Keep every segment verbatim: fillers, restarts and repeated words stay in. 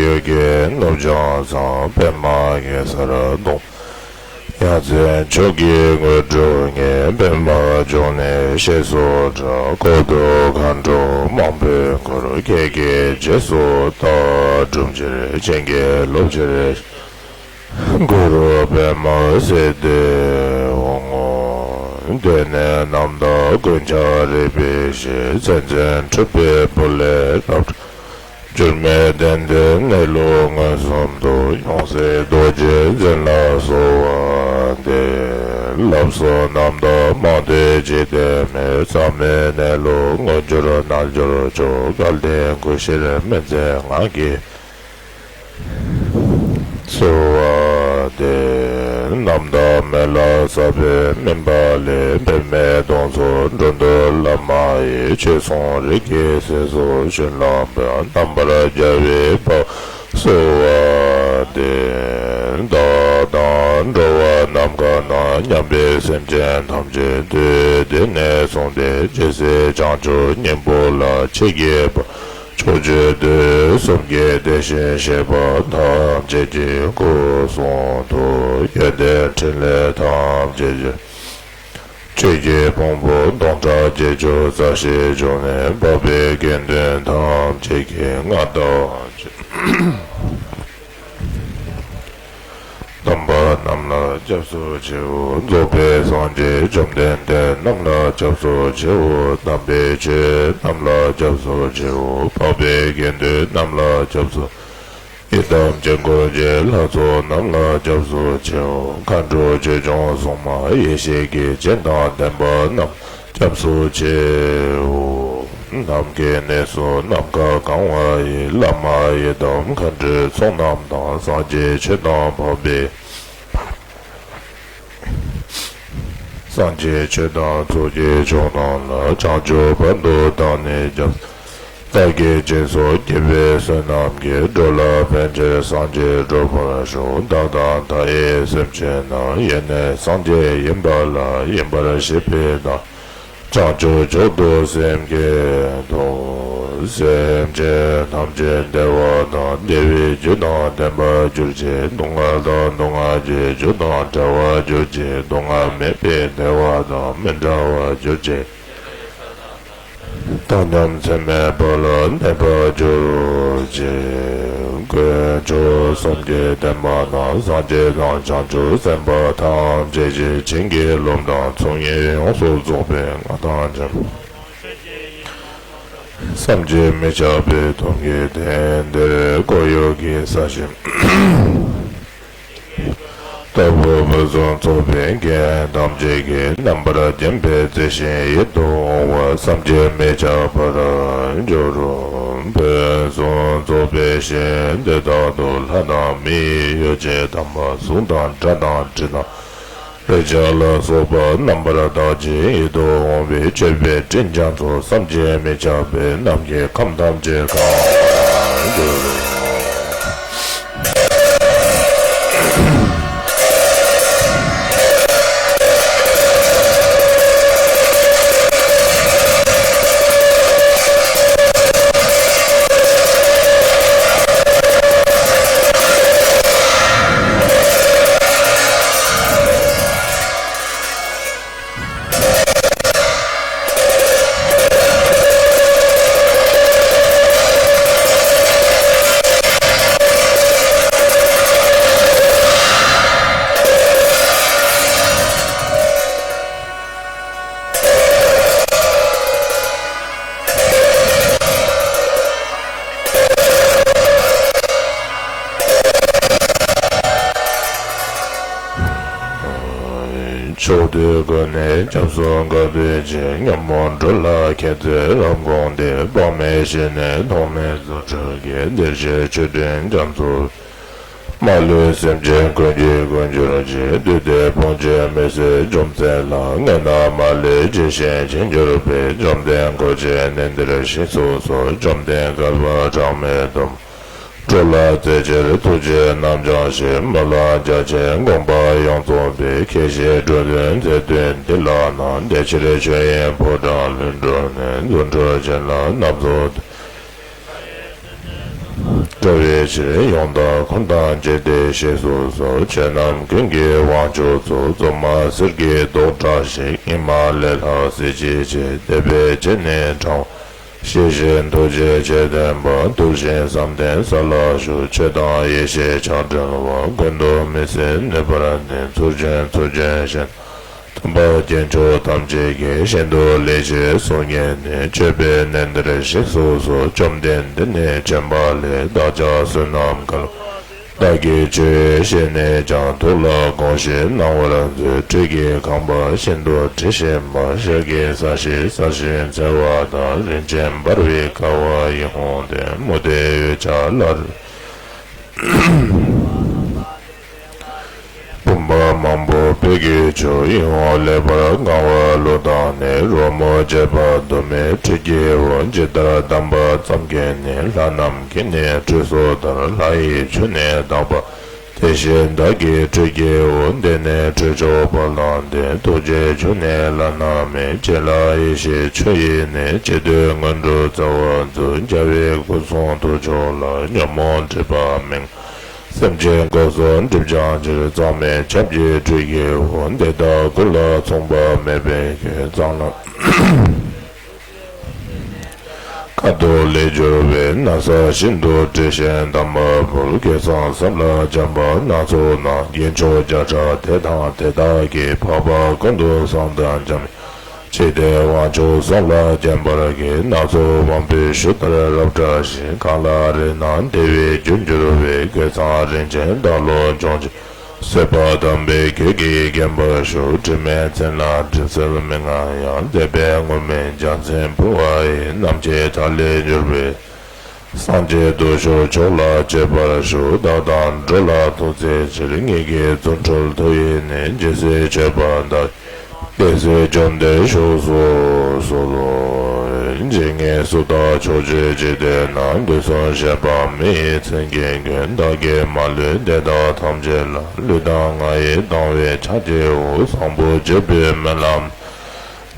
གཡུལ་གྱི་ནུབ་བྱང་མཚམས། པདྨ་གེ་སར་གདོང་། ཡ་མཚན་མཆོག་གི་དངོས་གྲུབ་བརྙེས། པདྨ་འབྱུང་གནས་གཤེགས་སུ་གྲགས། འཁོར་དུ་མཁའ་འགྲོ་མང་པོས་བསྐོར། ཁྱེད་ཀྱི་རྗེས་སུ་བདག་སྒྲུབ་ཕྱིར། བྱིན་གྱིས་རློབ་ཕྱིར། གུ་རུ་པདྨ་སིདྡྷི་ཧཱུྃ། གདོད་ནས་རྣམ་དག་ཀུན་ཁྱབ་རིག་པའི་གཞི། མཚན་མཚོན་འཁྲུལ་པའི་སྤུ་ལས་རབ་སྒྲོལ། འགྱུར་མེད་གདན་དུ་གནས་ལུགས་མངོན་སུམ་དུ། ཡང་སྲིད་རྡོ་རྗེ་འཛིན་ལ་གསོལ་བ་འདེབས། ལགས་སོ་རྣམ་དག་མང་ཐོས་འཇིག་རྟེན་མི། ཟག་མེད་གནས་ལུགས་མངོན་གྱུར་རྣལ་འབྱོར་མཆོག། སྐལ་ལྡན་སྐུ་ཕྱིར་སྨོན་མཛད་ངག་གི་གསོལ་བ་འདེབས། རྣམ་དག་མེ་ལ་ཟགས་པའི་སྨན་པ་ལས། འབད་མེད་གདུང་འཚོབ་འགྲོ་འདུལ་བླ་མ་ཡི། ཆོས་སྲུང་རིགས་ཀྱི་སྲས་སུ་བྱོན་ལ་ཕན། རྣམ་པར་རྒྱལ་བའི་དཔའ་བོས་གསོལ་བ་འདེབས། བདག་དང་འགྲོ་བ་ནམ་མཁའ་ན། མཉམ་པའི་སེམས་ཅན་ཐམས་ཅད་དུ། དེང་ནས་བཟུང་སྟེ་ཇི་སྲིད་བྱང་ཆུབ་སྙིང་པོ་ལ། ཆེས་དགྱེས་པ་ཕྱོགས་བཅུའི་དུས་གསུམ་གྱི། དེ་བཞིན་གཤེགས་པ་ཐམས་ཅད་ཀྱི། སྐུ་གསུང་ཐུགས་ཡོན་ཏན་ཕྲིན་ལས་ཐམས་ཅད་ཀྱི། ཆོས་ཀྱི་ཕུང་པོ་སྟོང་ཕྲག་བརྒྱད་ཅུ་རྩ་བཞི་བྱུང་ནས། འཕགས་པའི་དགེ་འདུན་ཐམས་ཅད་ཀྱིས་མངའ་བདག་ཅེས། དམ་པ་རྣམས་ལ་སྐྱབས་སུ་མཆིའོ། རྫོགས་པའི་སངས་རྒྱས་བཅོམ་ལྡན་འདས་རྣམས་ལ་སྐྱབས་སུ་མཆིའོ། དམ་པའི་ཆོས་རྣམས་ལ་སྐྱབས་སུ་མཆིའོ། འཕགས་པའི་དགེ་འདུན་རྣམས་ལ་སྐྱབས་སུ། ཡི་དམ་དཀྱིལ་འཁོར་གྱི་ལྷ་ཚོགས་རྣམས་ལ་སྐྱབས་སུ་མཆིའོ། མཁའ་འགྲོ་ཆོས་སྐྱོང་སྲུང་མ་ཡེ་ཤེས་ཀྱི་སྤྱན་དང་ལྡན་པ་རྣམས་སྐྱབས་སུ་མཆིའོ། ནམ་མཁའི་གནས་སུ་ནམ་མཁའ་གང་བ་ཡི། བླ་མ་ཡི་དམ་མཁའ་འགྲོའི་ཚོགས་རྣམས་དང་། སངས་རྒྱས་ཆོས་དང་འཕགས་པའི། སངས་རྒྱས་ཆོས་དང་ཚོགས་ཀྱི་མཆོག་རྣམས་ལ། བྱང་ཆུབ་བར་དུ་བདག་ནི་སྐྱབས། བདག་གིས་སྦྱིན་སོགས་བགྱིས་པའི་བསོད་ནམས་ཀྱིས། འགྲོ་ལ་ཕན་ཕྱིར་སངས་རྒྱས་འགྲུབ་པར་ཤོག། བདག་དང་མཐའ་ཡས་སེམས་ཅན་རྣམས། ཡེ་ནས་སངས་རྒྱས་ཡིན་པ་ལ། ཡིན་པར་ཤེས་པའི་བདག་བྱང་ཆུབ་མཆོག་ཏུ་སེམས་བསྐྱེད་དོ། སེམས་ཅན་ཐམས་ཅད་བདེ་བ་དང་བདེ་བའི་རྒྱུ་དང་ལྡན་པར་གྱུར་ཅིག། སྡུག་བསྔལ་དང་སྡུག་བསྔལ་གྱི་རྒྱུ་དང་བྲལ་བར་གྱུར་ཅིག། སྡུག་བསྔལ་མེད་པའི་བདེ་བ་དང་མི་འབྲལ་བར་གྱུར་ཅིག། བཏང་སྙོམས་ཚད་མེད་པ་ལ་གནས་པར་གྱུར་ཅིག། དཀོན་མཆོག་གསུམ་གྱི་བདེན་པ་དང་། སངས་རྒྱས་དང་བྱང་ཆུབ་སེམས་དཔའ་ཐམས་ཅད་ཀྱིས་བྱིན་གྱིས་རློབས་དང་ཚོགས་གཉིས་ཡོངས་སུ་རྫོགས་པའི་མངའ་ཐང་ཅན། བསམ་གྱིས་མི་ཁྱབ་པའི་སྟོབས་ཀྱིས་དེང་འདིར་སྐུ་ཡོད་ཀྱི་ས་གཞི་ལྟ་བུ་ཕུན་སུམ་ཚོགས་པའི་རྒྱན་ཐམས་ཅད་ཀྱིས་རྣམ་པར་བརྒྱན་པའི་མཛེས་ཤིང་ཡིད་དུ་འོང་བ། བསམ་གྱིས་མི་ཁྱབ་པར་འགྱུར་རོ། ཕུན་སུམ་ཚོགས་པའི་ཞིང་དེ་དག་ཏུ། ལྷ་དང་མིའི་ཡོ་བྱད་དམ་པ། གཟུགས་དང་སྒྲ་དང་དྲི་དང་། རེག་བྱ་ལ་སོགས་པ་རྣམ་པར་དག་ཅིང་ཡིད་དུ་འོང་བའི་མཆོད་པའི་སྤྲིན་རྒྱ་མཚོ། བསམ་གྱིས་མི་ཁྱབ་པའི་རྣམ་ཤེས་ཁམས་ཐམས་ཅད་གང་བར་གྱུར། ཕྱོགས་དུས་ཀུན་ནས་སྐྱབས་སུ་འགག་པའི་ཕྱིར། ཉོན་མོངས་དྲོད་ལ་མཁས་བརྩེ་རབ་བསྒོམས་ཏེ། དཔག་མེད་ཞི་གནས་ཐོགས་མེད་རྫུ་འཕྲུལ་གྱིས། བདེར་གཤེགས་ཆོས་དྲིན་རྒྱ་མཚོ། མ་ལུས་སེམས་ཅན་ཀུན་གྱི་མགོན་གྱུར་ཅིག། བདུད་སྡེ་དཔུང་བཅས་མི་བཟད་འཇོམས་མཛད་ལ། བསྔོས་ན་མ་ལུས་ཇི་བཞིན་བྱིན་གྱུར་པའི། བཅོམ་ལྡན་འཁོར་བཅས་གནས་འདིར་གཤེགས་སུ་གསོལ། བཅོམ་ལྡན་མགོན་པོ་གྲངས་མེད་སྟོང་། འགྲོ་ལ་བརྩེ་ཕྱིར་ཐུགས་རྗེའི་རྣམ་སྦྱངས་ཤིང་། སྨོན་ལམ་རྒྱ་ཆེན་དགོངས་པ་ཡོངས་རྫོགས་པའི། ཁྱེད་ཞལ་དྲུང་དུ་མཛད་དོན་འདི་ལགས་ན། དེ་ཕྱིར་ཆོས་དབྱིངས་ཕོ་བྲང་ལྷུན་གྲུབ་ནས། རྫུ་འཕྲུལ་ཅན་ལ་བསྣམས་སོ། འགྲོ་བའི་ཕྱིར། ཡོན་བདག་ཁོང་དང་བཅས་ཏེ་གཤེགས་སུ་གསོལ། ཆོས་རྣམས་ཀུན་གྱི་དབང་ཕྱུག་གཙོ། རྫོགས་སྨྲ་གསེར་གྱི་མདོག་འདྲ་ཞིག་དབྱིངས་མ་ལས་ལྷག་གཟི་བརྗིད་ཆེ། དད་པས་བྱས་ནས་དྲང་བ། ཞི་ཞིང་ཐུགས་རྗེ་ཆེ་ལྡན་པ། གདུལ་ཞིང་བསམ་གཏན་ས་ལ་བཞུགས། ཆོས་དང་ཡེ་ཤེས་ཆགས་བྲལ་བ། ཀུན་ཏུ་མི་ཟད་ནུས་པར་ལྡན། ཚུལ་ཆེན་ཚུལ་ཆུང་གཞན་དང་མཐུན་པ། སྐྱེས་མཆོག་ཐམས་ཅད་ཀྱིས། ཤིན་ཏུ་ལེགས་ཞེས་གསུང་ཉན་ནས། མཆོད་པའི་གནས་འདིར་གཤེགས་སུ་གསོལ། བཅོམ་ལྡན་འདས་ནི་བྱོན་པ་ལས། བདག་ཅག་བསོད་ནམས་གང་བདག་གིས་ཆོས་བཤད་ནས་ཀྱང་། ཐུགས་ལ་དགོངས་ཤིང་གནང་བར་མཛོད། ཁྲུས་ཀྱི་ཁང་པ་ཤིན་ཏུ་དྲི་ཞིམ་པ། ཞལ་གྱི་ས་གཞི་ས་གཞོན་འཚེར་བ་དང་། རིན་ཆེན་འབར་བའི་ཀ་བ་ཡི་ཧོང་ལྡན། མུ་སྟེགས་འོད་ཆགས་ལྷ་རིས་བུམ་པ་མང་པོ་སྤོས་ཀྱི་ཆུ། ཡིད་འོང་ལེགས་པར་གང་བ་ལུད་དང་ནི། རོལ་མོ་བཅས་པ་དུ་མས་ཁྲུས་ཀྱི་འོག་ཇི་ལྟར་གདམས་པ་ཙམ་གྱིས་ནི། ལྷ་རྣམས་ཀྱིས་ནི་ཁྲུས་གསོལ་ལྟར། ལྷ་ཡི་ཆུ་ནི་དག་པ། དེ་བཞིན་བདག་གིས་ཁྲུས་ཀྱི་འོག་འདི་ནི་ཁྲུས་མཆོག་དཔལ་དང་ལྡན། ཐུགས་རྗེའི་ཆུ་ནི་བླ་ན་མེད། བྱིན་རླབས་ཡེ་ཤེས་ཆུ་ཡིས་ནི། བྱིས་དུས་སྔོན་འགྲོའི་རྩ་བ་འཛུགས། རྒྱལ་བའི་སྐུ་གསུང་ཐུགས་མཆོག་ལ། ཉོན་མོངས་སྒྲིབ་པ་མི་མངའ། སེམས་ཅན་སྒོ་གསུམ་སྒྲིབ་སྦྱང་ཕྱིར། གཙང་མའི་ཆབ་ཀྱིས་ཁྲུས་ཀྱི་འོག་འདི་དག་ཀུན་ལ་མཚུངས་པ་མེད་པའི་ཁྱོན། གཙང་ལ་ཁ་དོག་ལེགས་བསྒྱུར་བའི། ན་བཟའ་ཤིན་ཏུ་དྲི་ཞིམ་དམ་པ་འབུལ། སྐལ་བཟང་བསམ་ལ་འཇམ་པ་སྣ་ཚོགས་གནང་། རྒྱན་མཆོག་བརྒྱ་ཕྲག་དེ་དང་དེ་དག་གིས། འཕགས་པ་ཀུན་ཏུ་བཟང་དང་འཇམ། འཇིག་རྟེན་དབང་ཕྱུག་གསུམ་ལ་བརྒྱན་པར་བགྱི། སྣ་ཚོགས་དབང་པོའི་གཞུ་ལྟར་རབ་བཀྲ་ཞིང་། གང་ལ་རེག་ན་བདེ་བའི་རྒྱུར་གྱུར་པའི། གོས་བཟང་རིན་ཆེན་དག་ལོངས་སྦྱོང་ཕྱིར། བཟོད་པ་དམ་པའི་གོས་ཀྱིས་བརྒྱན་པར་ཞུ། དྲི་མེད་མཚན་ལ་གྲིབ་བསིལ་མི་མངའ་ཡང་། མཛེས་པའི་ངུར་སྨྲིག་རྒྱལ་མཚན་ཕུལ་བ་ཡིས། རྣམ་མཁྱེན་མཐའ་ལས་གྱུར་པའི། སངས་རྒྱས་སྟོབས་མཆོག་མཆོག་ལ་མཆོད་པར་ཞུ། བདག་དང་འགྲོ་ལ་ཐུགས་བརྩེ་ཕྱིར། ངེད་ཀྱི་རྫུ་འཕྲུལ་མཐུ་ཡིས་ནི། ཇི་སྲིད་མཆོད་པ་བདག་གི། བདེ་གསལ་བཅོམ་ལྡན་བཞུགས་སུ་གསོལ། ཇི་སྙེད་སུ་དག་ཕྱོགས་བཅུའི་འཇིག་རྟེན་ན། དུས་གསུམ་གཤེགས་པ་མི་ཡི་མཚན་གྱིས་མགོན། བདག་གིས་མ་ལུས་དེ་དག་ཐམས་ཅད་ལ། ལུས་དང་ངག་ཡིད་དང་བས་ཕྱག་བགྱིའོ། བཟང་པོ་སྤྱོད་པའི་སྨོན་ལམ།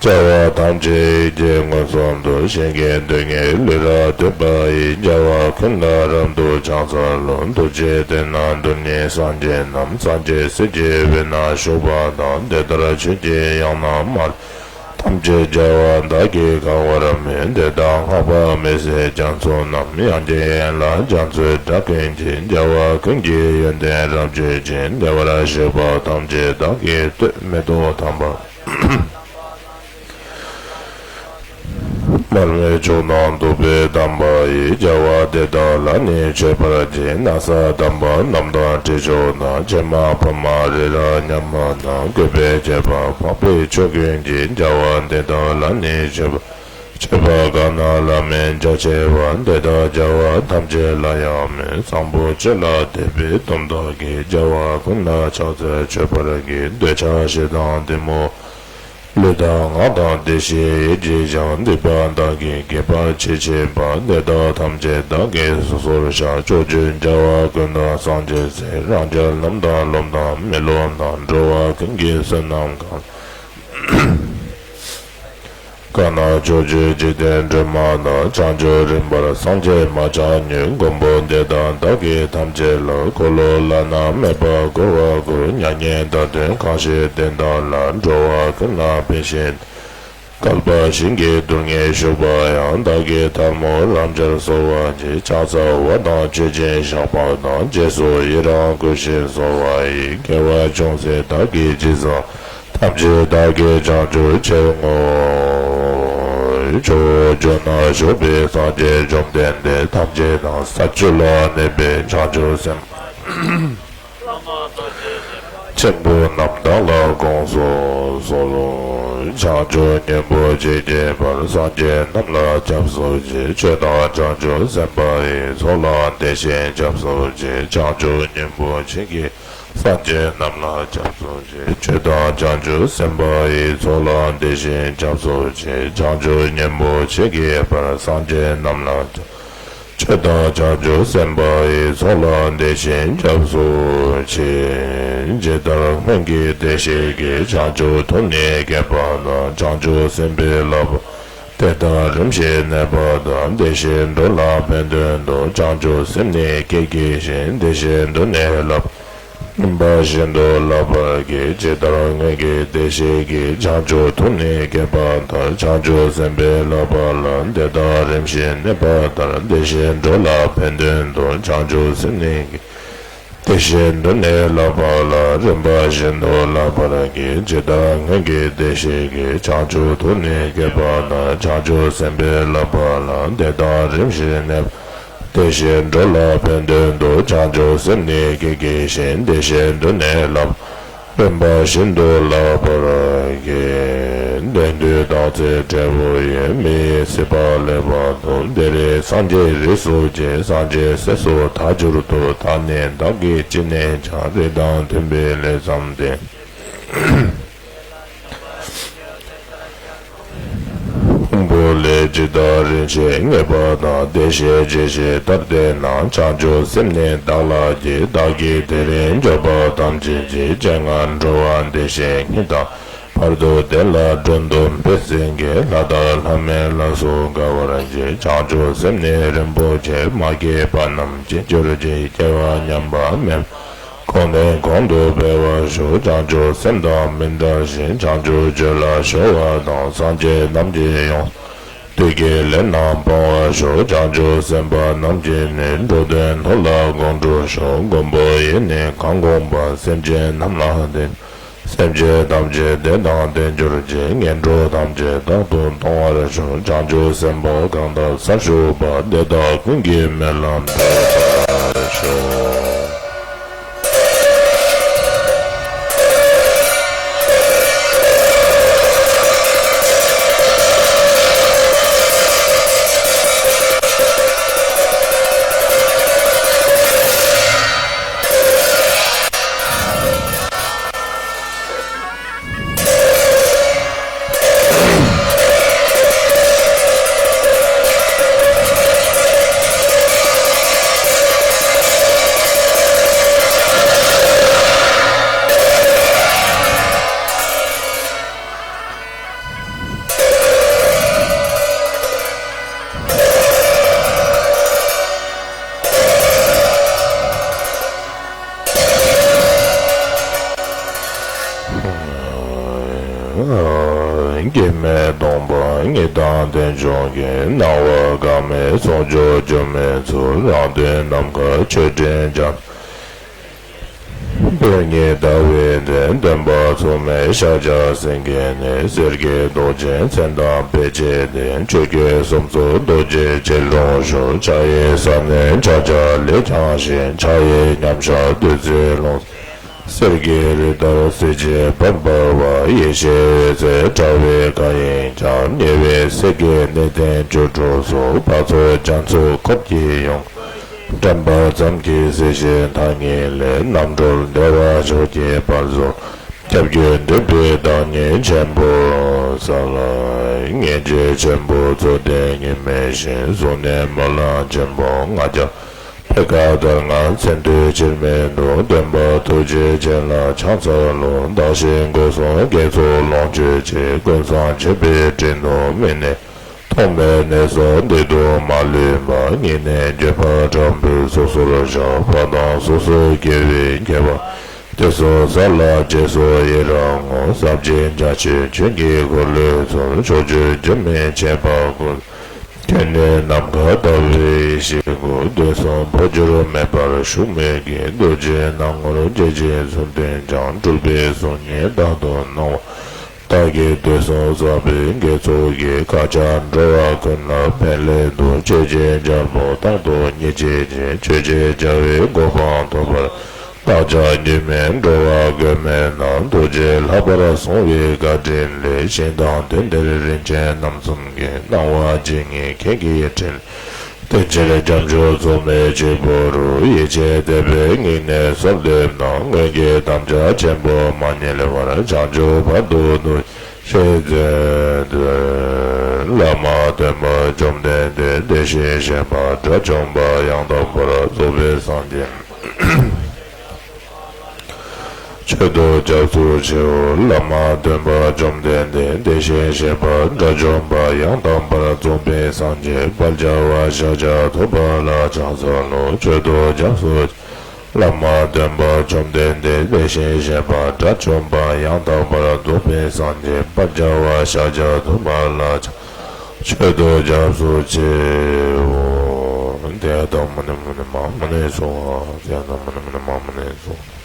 བྱ་བ་ཐམས་ཅད་ཡིད་ཀྱིས་མངོན་སུམ་དུ། གཞན་གྱི་སྡུག་བསྔལ་ལུས་རབ་སྟོན་པ་ཡི། རྒྱལ་བ་ཀུན་ལ་རབ་ཏུ་ཕྱག་འཚལ་ལོ། ཐུགས་རྗེའི་གདན་ན་འདུ་ནི་སངས་རྒྱས་རྣམས། སངས་རྒྱས་སྲས་ཀྱི་དབུས་ན་བཞུགས་པ་དང་། དེ་ལྟར་ཆོས་ཀྱི་དབྱངས་རྣམས་མ་ཐམས་ཅད་རྒྱལ་བ་བདག་གིས་གང་བར་མོས། དེ་དག་བསྔགས་པ་མི་ཟད་རྒྱ་མཚོ་རྣམས། དབྱངས་ཀྱི་ཡན་ལག་རྒྱ་མཚོའི་སྒྲ་ཀུན་གྱིས། རྒྱལ་བ་ཀུན་གྱི་ཡོན་ཏན་རབ་བརྗོད་ཅིང་། བདེ་བར་གཤེགས་པ་ཐམས་ཅད་བདག་གིས་བསྟོད། མེ་ཏོག་དམ་པ་མར་མེ་མཆོག་དང་བདུག་སྤོས་དམ་པ་ཡིས། རྒྱལ་བ་དེ་དག་ལ་ནི་མཆོད་པར་བགྱི། ན་བཟའ་དམ་པ་རྣམས་དང་དྲི་མཆོག་དང་། ཕྱེ་མ་ཕུར་མ་རི་རབ་མཉམ་པ་དང་། བཀོད་པས་བྱེད་པ་འཕགས་པའི་ཆོས་ཀུན་གྱིས། རྒྱལ་བ་དེ་དག་ལ་ནི་མཆོད་པར། མཆོད་པ་གང་རྣམས་བླ་མེད་རྒྱ་ཆེ་བ། དེ་དག་རྒྱལ་བ་ཐམས་ཅད་ལ་ཡང་མོས། བཟང་པོ་སྤྱོད་ལ་དད་པའི་སྡོམ་བདག་གིས། རྒྱལ་བ་ཀུན་ལ་ཕྱག་འཚལ་མཆོད་པར་བགྱི། འདོད་ཆགས་ཞེ་སྡང་གཏི་མུག་ལུས་དང་ངག་དང་བདེ་གཤེགས་ཡིད་ཀྱིས་ཀྱང་། སྡིག་པ་བདག་གིས་དགེ་བ་ཅི་བྱས་པ། དེ་དག་ཐམས་ཅད་བདག་གིས་སོ་སོར་བཤགས། ཕྱོགས་བཅུའི་རྒྱལ་བ་ཀུན་དང་སངས་རྒྱས་སྲས། རང་རྒྱལ་རྣམས་དང་སློབ་དང་མི་སློབ་དང་། འགྲོ་བ་ཀུན་གྱི་བསོད་ནམས་གང་གང་རྣམས་ཕྱོགས་བཅུའི་འཇིག་རྟེན་སྒྲོན་མ་དང་། བྱང་ཆུབ་རིམ་པར་སངས་རྒྱས་མ་ཆགས་མྱུར། མགོན་པོ་འདི་དག་བདག་གིས་ཐམས་ཅད་ལ། འཁོར་ལོ་བླ་ན་མེད་པ་བསྐོར་བར་བསྐུལ། མྱ་ངན་འདའ་སྟོན་གང་བཞེད་དེ་དག་ལ། འགྲོ་བ་ཀུན་ལ་ཕན་ཕྱིར། བསྐལ་པ་ཞིང་གི་རྡུལ་སྙེད་བཞུགས་པ་ཡང་། བདག་གིས་ཐལ་མོ་རབ་སྦྱར་གསོལ་བ་བགྱི། ཕྱག་འཚལ་བ་དང་མཆོད་ཅིང་བཤགས་པ་དང་། རྗེས་སུ་ཡི་རང་བསྐུལ་ཞིང་གསོལ་བ་ཡི། དགེ་བ་ཅུང་ཟད་བདག་གིས་ཅི་བསགས། ཐམས་ཅད་བདག་གིས་བྱང་ཆུབ་ཕྱིར་བསྔོའོ། ཕྱོགས་བཅུ་ན་བཞུགས་པའི་སངས་རྒྱས་བཅོམ་ལྡན་འདས་ཐམས་ཅད་དང་། ས་བཅུ་ལ་གནས་པའི་བྱང་ཆུབ་སེམས་ཆེན་པོ་རྣམས་བདག་ལ་དགོངས་སུ་གསོལ། བྱང་ཆུབ་སྙིང་པོ་ཇི་སྙེད་པར། སངས་རྒྱས་རྣམས་ལ་སྐྱབས་སུ་མཆི། ཆོས་དང་བྱང་ཆུབ་སེམས་དཔའ་ཡི། ཚོགས་ལ་འདི་བཞིན་སྐྱབས་སུ་མཆི། བྱང་ཆུབ་སྙིང་པོ་ཇི་སྙེད། སངས་རྒྱས་རྣམས་ལ་སྐྱབས་སུ་མཆི། ཆོས་དང་བྱང་ཆུབ་སེམས་དཔའ་ཡི། ཚོགས་ལ་འདི་བཞིན་སྐྱབས་སུ་མཆི། བྱང་ཆུབ་སྙིང་པོ་ཇི་སྙེད་པར། སངས་རྒྱས་རྣམས་ལ་སྐྱབས། ཆོས་དང་བྱང་ཆུབ་སེམས་དཔའ་ཡི། ཚོགས་ལ་འདི་བཞིན་སྐྱབས་སུ་མཆི། ཇི་ལྟར་སྔོན་གྱི་བདེ་གཤེགས་ཀྱིས། བྱང་ཆུབ་ཐོབ་ནས་བསྐལ་པ་ན། བྱང་ཆུབ་སེམས་དཔའི་བསླབ་པ། དེ་དག་རིམ་བཞིན་གནས་པ་དང་། དེ་བཞིན་འགྲོ་ལ་ཕན་དོན་དུ། བྱང་ཆུབ་སེམས་ནི་བསྐྱེད་བགྱི་ཞིང་། དེ་བཞིན་དུ་ནི་བསླབ། རིམ་པ་བཞིན་དུ་བསླབ་པར་བགྱི། ཇི་ལྟར་སྔོན་གྱི་བདེ་གཤེགས་ཀྱིས། བྱང་ཆུབ་ཐུགས་ནི་བསྐྱེད་པ་ལྟར། བྱང་ཆུབ་སེམས་དཔའི་བསླབ་པ་ལ། དེ་དག་རིམ་བཞིན་གནས་པ་ལྟར། དེ་བཞིན་འགྲོ་ལ་ཕན་དོན་དུ། བྱང་ཆུབ་སེམས་ནི་བསྐྱེད། དེ་བཞིན་དུ་ནི་བསླབ་པ་ལ། རིམ་པ་བཞིན་དུ་བསླབ་པར་བགྱི། ཇི་ལྟར་སྔོན་གྱི་བདེ་གཤེགས་ཀྱིས། བྱང་ཆུབ་ཐུགས་ནི་བསྐྱེད་པ་ལྟར། བྱང་ཆུབ་སེམས་དཔའི་བསླབ་པ་ལ། དེ་དག་རིམ་བཞིན་གནས་པ། དེ་བཞིན་འགྲོ་ལ་ཕན་དོན་དུ། བྱང་ཆུབ་སེམས་ནི་བསྐྱེད་བགྱི་ཞིང་། དེ་བཞིན་དུ་ནི་བསླབ། རིམ་པ་བཞིན་དུ་བསླབ་པར་བགྱི། དེང་དུས་སྟག་རྩེ་བྲག་ཕུག་ཡི། མི་ཡི་སྲིད་པ་ལེགས་པར་ཐོབ། དེ་རིང་སངས་རྒྱས་རིགས་སུ་སྐྱེས། སངས་རྒྱས་སྲས་སུ་ད་གྱུར་ཏོ། ད་ནི་བདག་གིས་ཅི་ནས་ཀྱང་། རིགས་དང་མཐུན་པའི་ལས་བརྩམས་ཏེ། ཕུང་པོ་ལས་ཇི་ལྟར་རིན་ཆེན་རྙེད་པ་དང་། བདེ་གཤེགས་ཇི་བཞིན་ལྟར་བསྟན་ན། བྱང་ཆུབ་སེམས་ནི་བདག་ལ་བསྐྱེད། བདག་གིས་དེ་རིང་འབྱོར་པ་ཐམས་ཅད་ཀྱི། སྤྱན་སྔར་འགྲོ་བ་འདི་ཞེས་བསྙད་དང་། བར་དུ་བདེ་ལ་མགྲོན་དུ་བོས་ཟིན་གྱིས། ལྷ་དང་ལྷ་མིན་ལ་སོགས་དགའ་བར་བྱེད། བྱང་ཆུབ་སེམས་ནི་རིན་པོ་ཆེ། མ་སྐྱེས་པ་རྣམས་སྐྱེ་གྱུར་ཅིག། སྐྱེ་བ་ཉམས་པ་མེད། གོང་ནས་གོང་དུ་འཕེལ་བར་ཤོག། བྱང་ཆུབ་སེམས་དང་མི་འབྲལ་ཞིང་། བྱང་ཆུབ་སྤྱོད་ལ་གཞོལ་བ་དང་། སངས་རྒྱས་རྣམས་ཀྱིས་ཡོངས་སུ་བསྟོད་ཀྱི་ལས་རྣམས་སྤང་བར་ཤོག། བྱང་ཆུབ་སེམས་དཔའ་རྣམས་ཀྱིས་ནི། འགྲོ་དོན་མཐོ་ལ་དགོངས་འགྲུབ་ཤོག། མགོན་པོ་ཡིས་ནི་གང་དགོངས་པ། སེམས་ཅན་རྣམས་ལ་དེ། སེམས་ཅན་ཐམས་ཅད་བདེ་དང་ལྡན་གྱུར་ཅིག། ངན་འགྲོ་ཐམས་ཅད་རྟག་ཏུ་སྟོང་བར་ཤོག། བྱང་ཆུབ་སེམས་དཔའ་གང་དག་གསར་ཞུགས་པ། དེ་དག་ཀུན་གྱིས་སྨོན་ལམ་འདེབས་པར་ཤོག། སྐྱེ་མེད་སྟོང་པ་ཉིད་དང་ལྡན་འབྱུང་གི། སྣང་བ་འགག་མེད་ཟུང་འཇུག་འགྱུར་མེད་ཚུལ། རང་དོན་ནམ་མཁའ་ཆོས་སྤྲིན་འཇམ། དཔལ་ཉིད་ཟླ་བའི་གདན། སྟོན་པ་མཚུངས་མེད་ཤཱཀྱ་སེང་གེ་ནི། སེར་སྐྱའི་མདོག་ཅན་མཚན་དང་དཔེ་བྱས་ཏེ། ཆོས་ཀྱི་སུམ་ཚུགས་རྡོ་རྗེ་འཆད་ལོངས་སྤྱོད། ཕྱག་གཡས་ས་གནོན་ཕྱག་རྒྱ་ལས་བྱང་ཞིང་། ཕྱག་གཡས་མཉམ་བཞག་བདུད་རྩིའི་ཀློང་། གསེར་གྱི་རི་ལྟར་གསལ་བྱེད་འབར་འབར་བ། ཡེ་ཤེས་འོད་ཟེར་དྲ་བའི་མཁའ་དབྱིངས་ཀྱང་། ཉེ་བའི་སེང་གེ་གནས་བརྟན་བཅུ་དྲུག་སོགས། འཕགས་ཚོགས་རྒྱ་མཚོའི་འཁོར་གྱིས་ཡོངས། འདྲེན་པ་ཙམ་གྱིས་གཟིགས་ཤིང་མཐའ་གཉིས་ལས། རྣམ་གྲོལ་བདེ་བ་མཆོག་གི་བར་གསུམ། སྐྱབས་ཀྱི་མགྲིན་པའི་བདག་ཉིད་ཆེན་པོར་གསལ། ལྔས་རྗེ་ཆེན་པོ་རྫོགས་ལྡན་ཉིད་མེད་ཞིང་། གཟུགས་ནི་སྨོན་ལམ་ཆེན་པོ་ལྔ་བརྒྱ། འཕེལ་ཁ་ལྟར་ང་མཚན་དུས་འཆི་མེད་དུ། སྟོན་པ་ཐུགས་རྗེ་ཅན་ལ་ཕྱག་འཚལ་ལོ། བདག་གཞན་སྒོ་གསུམ་དགེ་ཚོགས་ལོངས་སྤྱོད་ཅིང་། ཀུན་བཟང་མཆོད་པའི་སྤྲིན་དུ་མི་གནས། ཐོག་མེད་གནས་སུ་འདི་དུ་མ་ལུས་པ། སྙིང་ནས་འགྱོད་པ་དྲག་པོས་སོ་སོར་བཤགས། བ་དན་སོ་སོར་དགྱེས་པའི་མཁས་པ། དེ་ཚོགས་བསགས་ལ་རྗེས་སུ་ཡི་རང་ངོ་། ཟབ་ཅིང་རྒྱ་ཆེ་ཆོས་ཀྱི་འཁོར་ལོའི་ཚུལ། ཕྱོགས་བཅུའི་རྒྱུད་སྨིན་བྱེད་པ་ཀུན། དེ་ནས་ནམ་མཁའ་ལྟ་བུའི་ཡེ་ཤེས་སྐུ། དུས་གསུམ་འཕོ་འགྱུར་མེད་པར་བཞུགས་མོད་ཀྱི། རྡོ་རྗེ་སྣང་ངོར་སྐྱེ་འཆི་གསུམ་སྟོན་ཀྱང་། སྤྲུལ་པའི་གཟུགས་བརྙན་རྟག་ཏུ་སྣང་བ། བདག་གིས་དུས་གསུམ་བསགས་པའི་དགེ་ཚོགས་ཀྱིས། བསྐལ་བརྒྱར་འགྲོ་བ་ཀུན་ལ་ཕན་སླད་དུ། ཆོས་ཀྱི་རྒྱལ་པོ་རྟག་ཏུ་མཉེས་བྱེད་ཅིང་། ཆོས་ཀྱི་བྱ་བའི་གོ་འཕང་ཐོབ་པར། བདག་ཅག་རྒྱུད་སྨིན་འགྲོ་བ་ཀུན་སྨིན་ན། ཐུགས་རྗེས་ལྷག་པར་བཟུང་བའི་བཀའ་དྲིན་ལས། ཞིང་དང་དུས་འདིར་རིན་ཆེན་རྣམ་གསུམ་གྱི། སྣང་བ་ཇི་སྙེད་མཁྱེན་བརྒྱའི་ཕྲིན་ལས། དེ་ཕྱིར་སྐྱབས་མཆོག་མཚུངས་མེད་གཅིག་པུ་རུ། ཡིད་ཆེས་དད་པའི་དངོས་གནས་གསོལ་འདེབས་ན། སྔོན་གྱི་དམ་བཅའ་ཆེན་པོ་མ་བསྙེལ་བར། བྱང་ཆུབ་བར་དུ་བསྡུ་ཞེས་མཛོད་དོ། བླ་མ་སྟོན་པ་བཅོམ་ལྡན་འདས། དེ་བཞིན་གཤེགས་པ་དགྲ་བཅོམ་པ་ཡང་དག་པར་རྫོགས་པའི་སངས་རྒྱས། མཆོད་དོ་སྐྱབས་སུ་མཆིའོ། བླ་མ་སྟོན་པ་བཅོམ་ལྡན་འདས། དེ་བཞིན་གཤེགས་པ་དགྲ་བཅོམ་པ། ཡང་དག་པར་རྫོགས་པའི་སངས་རྒྱས། དཔལ་རྒྱལ་བ་ཤཱཀྱ་ཐུབ་པ་ལ་ཕྱག་འཚལ་ལོ། མཆོད་དོ་སྐྱབས་སུ། བླ་མ་སྟོན་པ་བཅོམ་ལྡན་འདས། དེ་བཞིན་གཤེགས་པ་དགྲ་བཅོམ་པ། ཡང་དག་པར་རྫོགས་པའི་སངས་རྒྱས། དཔལ་རྒྱལ་བ་ཤཱཀྱ་ཐུབ་པ་ལ་ཕྱག་མཆོད་དོ་སྐྱབས་སུ་མཆིའོ། དེ་དང་མ་ཎི་མ་ཎི་མ་ཎི་སྭཱ་ཧཱ། དེ་དང་མ་ཎི་མ་ཎི་མ་ཎི་སྭཱ་ཧཱ།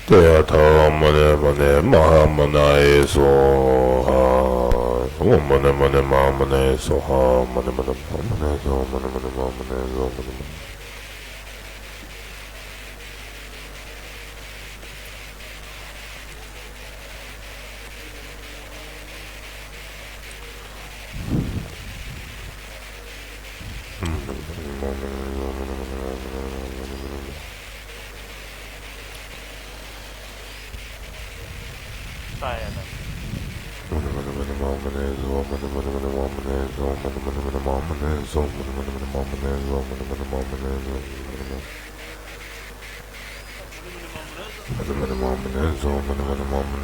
ཏདྱ་ཐཱ། མ་ཎི་མ་ཎི་མ་ཧཱ་མ་ཎ་ཡེ་སྭཱ་ཧཱ། ཨོཾ་མ་ཎི་མ་ཎི་མ་ཧཱ་མ་ཎ་ཡེ་སྭཱ་ཧཱ། མ་ཎི་མ་ཎི་མ་ཧཱ་མ་ཎ་ཡེ་སྭཱ་ཧཱ། མ་ཎི་མ་ཎི་མ་ཧཱ་མ་ཎ་ཡེ་སྭཱ་ཧཱ། མ་ཎི་མ་ཎི།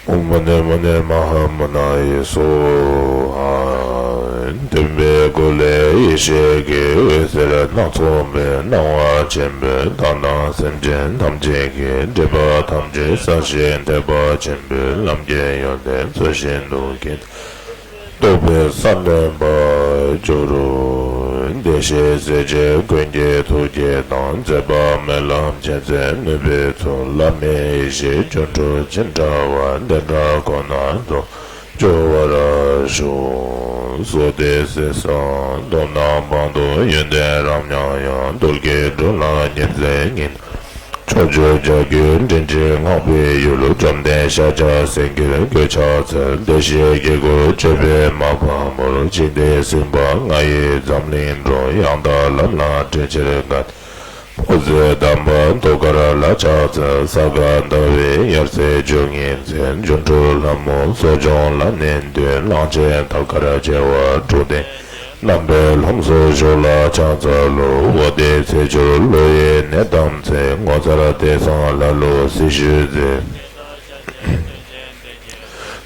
ཨོཾ་མ་ཎི་མ་ཎི་མ་ཧཱ་མ་ཎ་ཡེ་སྭཱ་ཧཱ། འདུན་པའི་སྒོ་ལས་ཡེ་ཤེས་ཀྱི་འོད་ཟེར་སྣ་ཚོགས་པའི་སྣང་བ་ཆེན་པོས་བདག་དང་སེམས་ཅན་ཐམས་ཅད་ཀྱི་སྒྲིབ་པ་ཐམས་ཅད་བསལ་ཞིང་ཐེག་པ་ཆེན་པོའི་ལམ་གྱི་ཡོན་ཏན་ཚུལ་བཞིན་དུ་མཁྱེན། རྟོགས་པའི་ས་ནོན་པར་འགྱུར་རོ། བདེ་གཤེགས་སྲས་བཅས་མགོན་གྱི་ཐུགས་བསྐྱེད་དང་མཛད་པ་སྨོན་ལམ་ཅན་མཛད་ནུས་པའི་ཚུལ་བླ་མེད་ཡེ་ཤེས་སྒྱུ་འཕྲུལ་ཅན་འདྲ་བ་འདི་འདྲ་ཁོ་ན་རྫོགས་འགྱུར་བར་ཤོག། སོགས་ཏེ་ཟེར་སང་མདོར་ན་བར་དུ་ཡོན་ཏན་རབ་མྱང་ཡང་རྡུལ་གྱི་སྦྲུལ་ལ་ཉི་ཚེ་ཉིན། ཕྱོགས་བཅུ་རྒྱ་རྒྱུད་མགྲིན་བཅུས་བསྔགས་པའི་ཡུལ། བཅོམ་ལྡན་ཤཱཀྱ་སེང་གེར་གུས་ཕྱག་འཚལ། བདེ་གཤེགས་དཀྱིལ་འཁོར་བཅུ་པའི་མ་ཕམ་པར། འཇིག་རྟེན་སྲིད་པ་ལྔ་ཡི་འཛམ་གླིང་འགྲོ། ཡང་དག་ལམ་ལ་བཀྲི་ཕྱིར་བཀའ། འོད་ཟེར་དམ་པ་ཐུགས་ཀར་ལ་ཕྱག་འཚལ། ས་ག་ཟླ་བའི་དབྱར་ཚེས་བཅུ་གཉིས་མཚན། སྒྱུ་འཕྲུལ་ལྷ་མོ་གསོ་སྦྱོང་ལ་ནི་འདུད། གླང་ཆེན་ཐབས་མཁར་བྱེ་བ་དྲུག་ལྡན། རྣམ་པའི་ལྷུམས་སུ་ཞུགས་ལ་ཕྱག་འཚལ་ལོ། འོ་དེ་ཚེས་བཅུར་ཀླུ་ཡི་ནད་དམ་ཚིག་ངོ་མཚར་ལྟས་བཟང་ལྷ་ཀླུ་སྲི་ཞུའི་རྫས།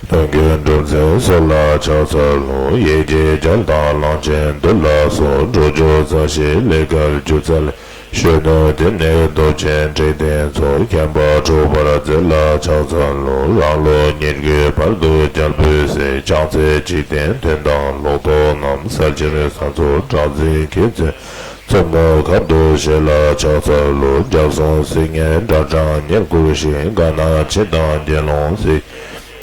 དོན་ཀུན་འགྲུབ་མཛད་གསོལ་ལ་ཕྱག་འཚལ་ལོ། ཡེ་ཤེས་རྒྱལ་དང་གླང་ཆེན་འདུལ་ལ་སོགས། འགྲོ་རྒྱུ་རྩ་ཤེས་ལས་སྐལ་སྒྱུ་རྩལ། གཞོན་ནུ་དེ་ནས་སྟོབས་ཆེན་འབྲས་ལྡན་ཚོགས། མཁྱེན་པ་འགྲུབ་པར་མཛད་ལ་ཕྱག་འཚལ་ལོ། རང་ལོ་ཉེར་དགུའི་བར་དུ་རྒྱལ་པོའི་སྲས། ཕྱག་འཚལ་འཇིག་རྟེན་དོན་དང་ལོག་རྟོག་རྣམས། སེལ་ཕྱིར་ས་འཚོ་སྦྲང་རྩིའི་གེགས་བྱེད། མཚོ་མོ་ཁབ་ཏུ་བཞེས་ལ་ཕྱག་འཚལ་ལོ། རྒྱ་གསུང་སིལ་སྙན་སྒྲ་གྲགས་ཉེར་དགུ་ཞིང་། དགའ་ན་འཆི་དང་དགེ་སློང་སྲིད།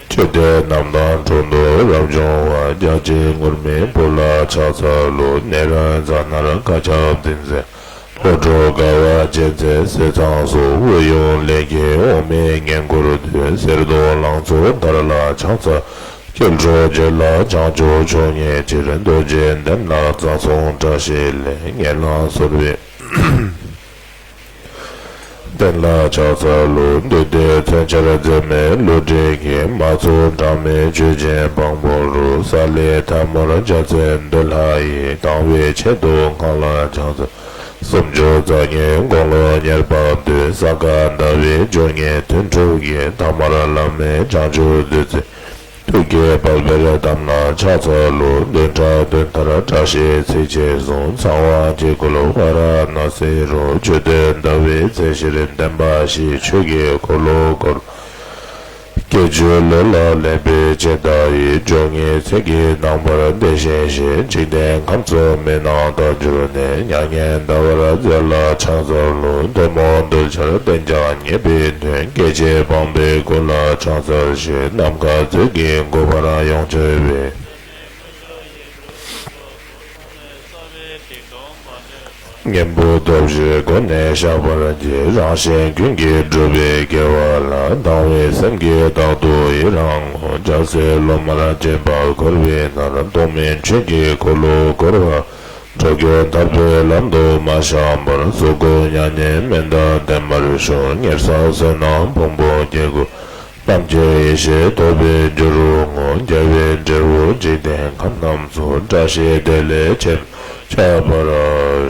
ཆོས་སྡེ་རྣམས་དང་འགྲོ་འདུལ་རབ་འབྱུང་བ། རྒྱ་ཆེ་ངུར་སྨྲིག་བུ་ལ་ཕྱག་འཚལ་ལོ། ནཻ་རཉྫ་ནརྠ་ཁྱབ་བདུན་ཚན། ལྷོ་འབྲོག་དགའ་བ་ཅན་མཛད་ཟས་གཙང་སོགས། དབུས་གཡུང་ལས་ཀྱི་འོག་མིན་བསྙེན་བཀུར་དུས། གསེར་མདོག་ལང་ཚོ་དར་ལ་ཕྱག་འཚལ། སྐྱེ་འགྲོ་རྒྱུད་ལ་བྱང་ཆུབ་མཆོག་བརྙེས་ཕྱིར། རྡོ་རྗེ་གདན་ལ་བཟང་གསུང་བཀྲ་ཤིས་ལས། ངན་ལམ་སོར་བའི་གདན་ལ་ཕྱག་འཚལ་ལོ། འདུས་སྡེ་མཚོན་ཆར་འཛིན་མའི་བློ་གྲོས་ཀྱིས། མ་ཚུགས་འབྲང་མའི་ཆོས་ཆེན་དཔང་པོ་རུ། ས་ལེ་ཐལ་མོ་རྒྱལ་མཚན་འདུལ་ལྷ་ཡིས། དང་བའི་ཆེད་དུ་གང་ལ་ཕྱག་འཚལ། སུམ་ཅུ་རྩ་གཉིས་དགུང་ལོ་ཉེར་པ་དུས། ས་ག་ཟླ་བའི་བཅུ་གཉིས་ཐུན་དྲུག་གི། ཐ་མར་བླ་མེད་བྱང་ཆུབ་བདུད་རྩི། ཐུགས་ཀྱི་དཔལ་འབེབས་དམ་ལ་ཕྱག་འཚལ་ལོ། བདུན་ཕྲག་བདུན་ལྟར་བཀྲ་ཤིས་ཚིགས་བཅད་གསུམ། ཚངས་དབང་དཀྱིལ་འཁོར་ཝཱ་ར་ཎཱ་སི་རུ། བཅུ་སྟོན་ཟླ་བའི་ཚེས་བཞིར་བདེན་པ་བཞི། ཆོས་ཀྱི་འཁོར་ལོ་བསྐོར། སྐྱེ་བཅུའི་ལུས་ལ་ལེན་པའི་ཆེད་དག་ཡིན། བཅུ་གཉིས་ཚེས་ཀྱི་ནངས་པར་བདེ་ཞིང་ཞི། འཇིག་རྟེན་ཁམས་གཙོ་མི་སྣང་དག་གྱུར་ནས། མྱ་ངན་འདའ་བར་མཛད་ལ་ཕྱག་འཚལ་ལོ། གདོད་མའི་གདུལ་བྱར་བསྟན་ཀྱང་ཉེས་པའི་དོན། སྐྱེ་མཆེད་སྤངས་པའི་སྐུ་ལ་ཕྱག་འཚལ་ཞིང་། ནམ་མཁའ་མཛོད་ཀྱིས་བསྐོར་བར་ཡོངས་གྱུར་པའི། གཉེན་པོ་སྟོབས་བཞིའི་སྒོ་ནས་བཤགས་པར་བགྱི། རང་གཞན་ཀུན་གྱི་སྒྲུབ་པའི་དགེ་བ་ལ། སྡང་བའི་སེམས་ཀྱིས་རྟག་ཏུ་ཡི་རང་ངོ་། རྒྱལ་སྲས་སློབ་མར་བྱེད་པ་འཁོར་བའི་མནར། རྟོག་མེད་ཆོས་ཀྱི་འཁོར་ལོ་བསྐོར་བ། འགྲོ་ཀུན་ཐར་པའི་ལམ་དུ་མ་བཤགས་པར། གཟུགས་སྐུ་མྱ་ངན་མི་འདའ་བརྟན་པར་ཤོག། ཉེར་བསགས་བསོད་ནམས་ཕུང་པོ་བརྒྱད་ཀྱིས། རྣམ་མཁྱེན་ཡེ་ཤེས་ཐོབ་པའི་རྒྱུ་རུ་བསྔོ། རྒྱལ་བའི་འབྲས་བུ་འཇིག་རྟེན་ཁམས་རྣམས་སུ། བཀྲ་ཤིས་བདེ་ལེགས་ཆེན་ཁྱབ་པར་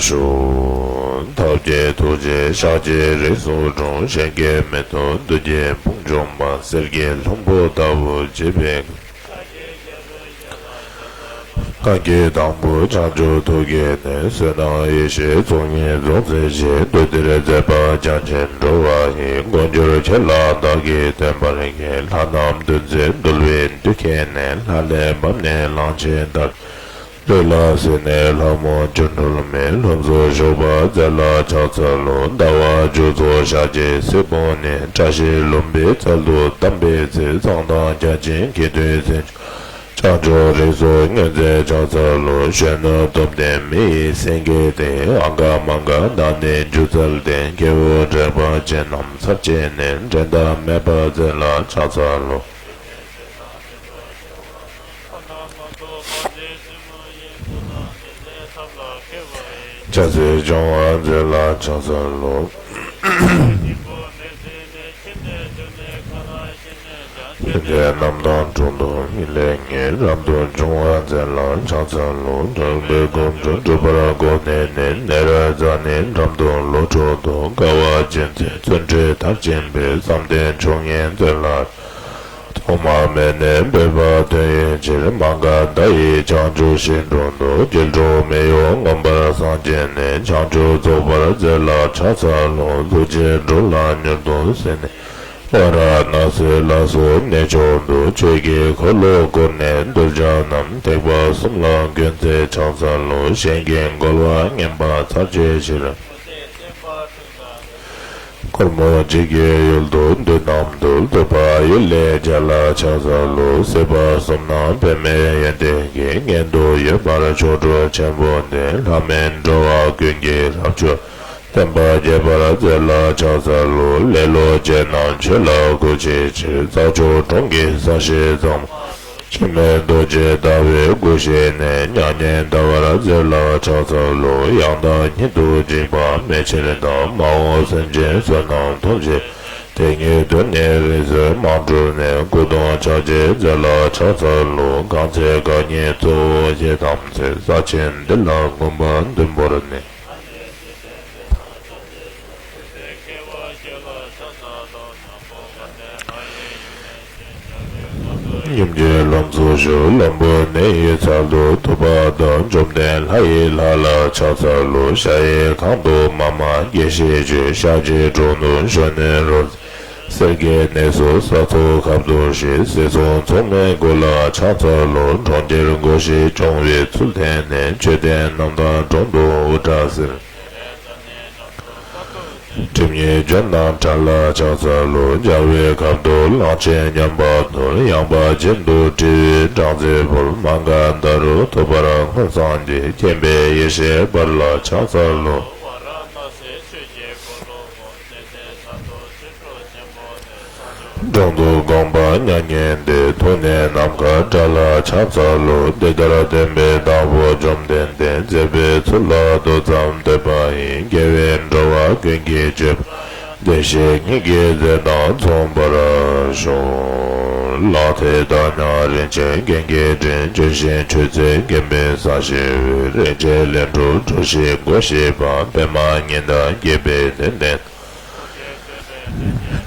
ཤོག། ཐབས་མཁས་ཐུགས་རྗེས་ཤཱཀྱའི་རིགས་སུ་འཁྲུངས། གཞན་གྱིས་མི་ཐུབ་བདུད་ཀྱི་དཔུང་འཇོམས་པ། གསེར་གྱི་ལྷུན་པོ་ལྟ་བུ་བརྗིད་པའི། བཀའ་བརྒྱད་དང་པོ་བྱང་ཆུབ་ཐུགས་ཀྱི་གནས། བསོད་ནམས་ཡེ་ཤེས་ཚོགས་གཉིས་རྫོགས་མཛད་ཞིང་། འདུས་འདིར་མཛད་པ་བྱང་ཆེན་འགྲོ་བ་ཡི། མགོན་གྱུར་ཁྱེད་ལ་བདག་གིས་བསྟོད་པར་བགྱི། ལྷ་རྣམས་འདུ་འཛིན་འདུལ་བའི་མདུན་བསྐྱེད་ནས། ལྷ་ལས་བབས་ནས་གླང་ཆེན་ལྟར། རིགས་ལ་གཟིགས་ནས་ལྷ་མོ་སྒྱུ་འཕྲུལ་མའི། ལྷུམས་སུ་ཞུགས་པར་མཛད་ལ་ཕྱག་འཚལ་ལོ། ཟླ་བ་རྒྱུ་ཚོགས་ཞག་གཅིག་སྲིད་ཕུང་ནས། བཀྲ་ཤིས་ལྷུན་པོའི་ཚལ་དུ་བལྟམས་པའི་ཚེ། མཚན་དང་བརྒྱ་བྱིན་གྱི་མཐུས་མཚན་བྱང་ཆུབ་རིགས་སུ་མངོན་མཛད་ཕྱག་འཚལ་ལོ། གཞོན་ནུ་སྟོབས་ལྡན་མི་ཡི་སེང་གེ་སྟེ། ཨ་ག་མ་ག་བདག་ནི་སྒྱུ་རྩལ་ལྡན། སྐྱེ་བོ་དྲེགས་པ་ཅན་རྣམས་ཚར་བཅད་ནས། འགྲན་ཟླ་མེད་པར་མཛད་ལ་ཕྱག་འཚལ་ལོ། ཕྱག་འཚལ་སྐྱོང་བར་མཛད་ལ་ཕྱག་འཚལ་ལོ། དེ་རྣམས་དང་དྲུང་དུ་ངེས་ལེགས་ངེས། རབ་ཏུ་བྱུང་བ་མཛད་ལ་ཕྱག་འཚལ་ལོ། སྟོན་པའི་གོ་འཕང་སྒྲུབ་པར་དགོངས་ནས་ནི། ནཻ་རཉྫ་ནའི་འགྲམ་དུ་ལོ་དྲུག་ཏུ། དགའ་བ་ཅན་མཛད་བརྩོན་འགྲུས་མཐར་ཕྱིན་པའི། བསམ་གཏན་མཆོག་བརྙེས་མཛད་ལ་ཐོག་མ་མེད་ནས་འབད་པ་དོན་ཡོད་ཕྱིར། མ་ག་དྷ་ཡི་བྱང་ཆུབ་ཤིང་དྲུང་དུ། སྒྱུ་འཕྲུལ་མེ་ཡོས་མངོན་པར་སངས་རྒྱས་ནས། བྱང་ཆུབ་རྫོགས་པར་མཛད་ལ་ཕྱག་འཚལ་ལོ། གཟུགས་ཅན་འགྲོ་ལ་མྱུར་དུ་གསོད་ནས། ཝཱ་ར་ཎཱ་སི་ལ་སོགས་གནས་མཆོག་ཏུ། ཆོས་ཀྱི་འཁོར་ལོ་བསྐོར་ནས་གདུལ་བྱ་རྣམས། ཐེག་པ་གསུམ་ལ་མགོན་བརྩེགས་ཕྱག་འཚལ་ལོ། གཞན་གྱི་རྒོལ་བ་ངན་པ་ཚར་གཅོད་ཕྱིར། སྒོར་མོ་འཇིགས་ཀྱི་ཡུལ་དུ་འདུས་རྣམས་འདུལ། སྟོབས་པ་ཡུལ་ལས་རྒྱལ་ལ་ཕྱག་འཚལ་ལོ། སྲིད་པ་གསུམ་ན་པདྨའི་ཡོན་ཏན་གྱིས། མངོན་དུ་ཡོད་པར་ཆོ་འཕྲུལ་ཆེན་པོ་སྟོན། ལྷ་མིན་འགྲོ་བ་ཀུན་གྱི་རབ་མཆོག་བསྟན་པ་རྒྱས་པར་མཛད་ལ་ཕྱག་འཚལ་ལོ། ལེ་ལོ་ཅན་རྣམས་ཆོས་ལ་གུས་བྱེད་ཕྱིར། རྩྭ་མཆོག་གྲོང་གི་ས་གཞི་བཟང་པོ། འཆི་མེད་རྡོ་རྗེ་ཟླ་བའི་སྐུ་ཞལ་ནས། མྱ་ངན་འདའ་བར་མཛད་ལ་ཕྱག་འཚལ་ལོ། ཡང་དག་ཉིད་དུ་འཇིགས་པ་མེད་ཕྱིར་དང་། མ་འོངས་སེམས་ཅན་བསོད་ནམས་ཐོབ་ཕྱིར། དེ་ཉིད་དུ་ནི་རིགས་སུ་མ་གྲུབ་ནས། སྐུ་གདུང་ཕྱག་རྒྱས་མཛད་ལ་ཕྱག་འཚལ་ལོ། གང་ཚེ་རྐང་གཉིས་གཙོ་བོ་ཞེས་དམ་ཚིག་ས་ཆེན་འདི་ལ་མངོན་པར་འདུན་པར་ནི། ཉིན་གྱི་ལམ་སྲོལ་ཞུ། ལམ་བུ་གནས་ཡུལ་ཚལ་དུ། ཐུབ་པ་དང་བཅོམ་ལྡན་ལྷ་ཡི་ལྷ་ལ་ཕྱག་འཚལ་ལོ། ཞྭ་ཡི་ཁང་དུ་མ་མ་དགེ་བཤེས་བརྒྱུད། ཞབས་ཀྱི་དྲུང་དུ་གཞོན་ནུའི་རོལ། གསེར་གྱི་གནས་སུ་ས་ཐོབ་ཁབ་ཏུ་བཞེས། སྲིད་གསུམ་མཚུངས་མེད་སྐུ་ལ་ཕྱག་འཚལ་ལོ། གྲོང་ཁྱེར་སྒོ་བཞི་སྐྱོང་བའི་ཚུལ་བསྟན་ནས། མཆོད་རྟེན་རྣམ་དག་དྲུང་དུ་དབུ་སྐྲ་བསིལ། སྒྲིབ་གཉིས་ལྗོན་དང་བྲལ་ལ་ཕྱག་འཚལ་ལོ། རྒྱལ་བའི་ཁབ་ཏུ་གླང་ཆེན་མཉམ་པ་འདུལ། ཡངས་པ་ཅན་དུ་སྤྲེའུས་སྦྲང་རྩི་ཕུལ། མ་ག་དྷ་རུ་ཐུབ་པར་མངོན་སངས་རྒྱས། མཁྱེན་པའི་ཡེ་ཤེས་འབར་ལ་ཕྱག་འཚལ་ལོ། དྲུང་དུ་དགོངས་པ་མྱ་ངན་འདས། ཐུགས་ནི་ནམ་མཁའ་འདྲ་ལ་ཕྱག་འཚལ་ལོ། འདི་ལྟར་བསྟན་པའི་བདག་པོ་བཅོམ་ལྡན་འདས། མཛད་པའི་ཚུལ་ལ་ཏོག་ཙམ་བསྟོད་པ་ཡིས། དགེ་བས་འགྲོ་བ་ཀུན་གྱི་སྤྱོད་པ། བདེ་གཤེགས་ཉིད་ཀྱི་མཛད་དང་མཚུངས་པར་ཤོག་ལག་མཐིལ་བརྡ་རྙིང་རིན་ཆེན་རྒྱན་གྱིས་བྲིས། ལྗོན་ཤིང་མཆོད་རྫས་བརྒྱན་པའི་ས་གཞིའི་དབུས། རིན་ཆེན་ལས་གྲུབ་གྲུ་བཞི་སྒོ་བཞི་པ། པདྨ་ཉི་ཟླ་རྒྱས་པའི་གདན་སྟེང་དུ།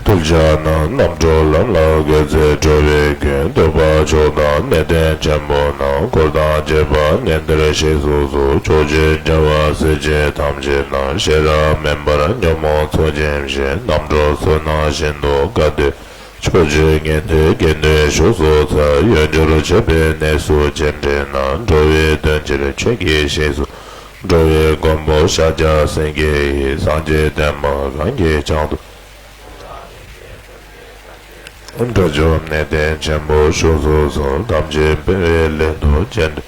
གདུལ་བྱ་རྣམས་རྣམ་གྲོལ་ལམ་ལ་བཀོད་ཚེ། འགྲོ་བའི་མགོན་བསྟོད་པ་མཆོག་དང་གནས་བརྟན་ཆེན་པོ་རྣམས། འཁོར་དང་བཅས་པ་གནས་འདིར་གཤེགས་སུ་གསོལ། ཕྱོགས་བཅུའི་རྒྱལ་བ་སྲས་བཅས་ཐམས་ཅད་རྣམས། ཤེས་རབ་མེ་འབར་ཉོན་མོངས་ཚོགས་ཆེན་ཞི། རྣམ་གྲོལ་བསོད་ནམས་ཤིན་ཏུ་དགའ་སྟེ། ཕྱོགས་བཅུའི་ཉན་ཐོས་དགེ་འདུན་བཞུགས་སུ་གསོལ། ཡུལ་གྱུར་མཆོད་པའི་གནས་སུ་སྤྱན་འདྲེན་ན། འགྲོ་བའི་དོན་ཕྱིར་ཁྱོད་ཀྱིས་གཤེགས་སུ། འགྲོ་བའི་མགོན་པོ་ཤཱཀྱ་སེང་གེ་ཡིས། སངས་རྒྱས་བསྟན་པ་གང་གིས་བསྐྱངས་ཏེ། དགྲ་བཅོམ་གནས་བརྟན་ཆེན་པོར་བཞུགས་སུ་གསོལ། ཐམས་ཅད་སྤེལ་བའི་ལན་དུ་སྤྱན་འདྲེན།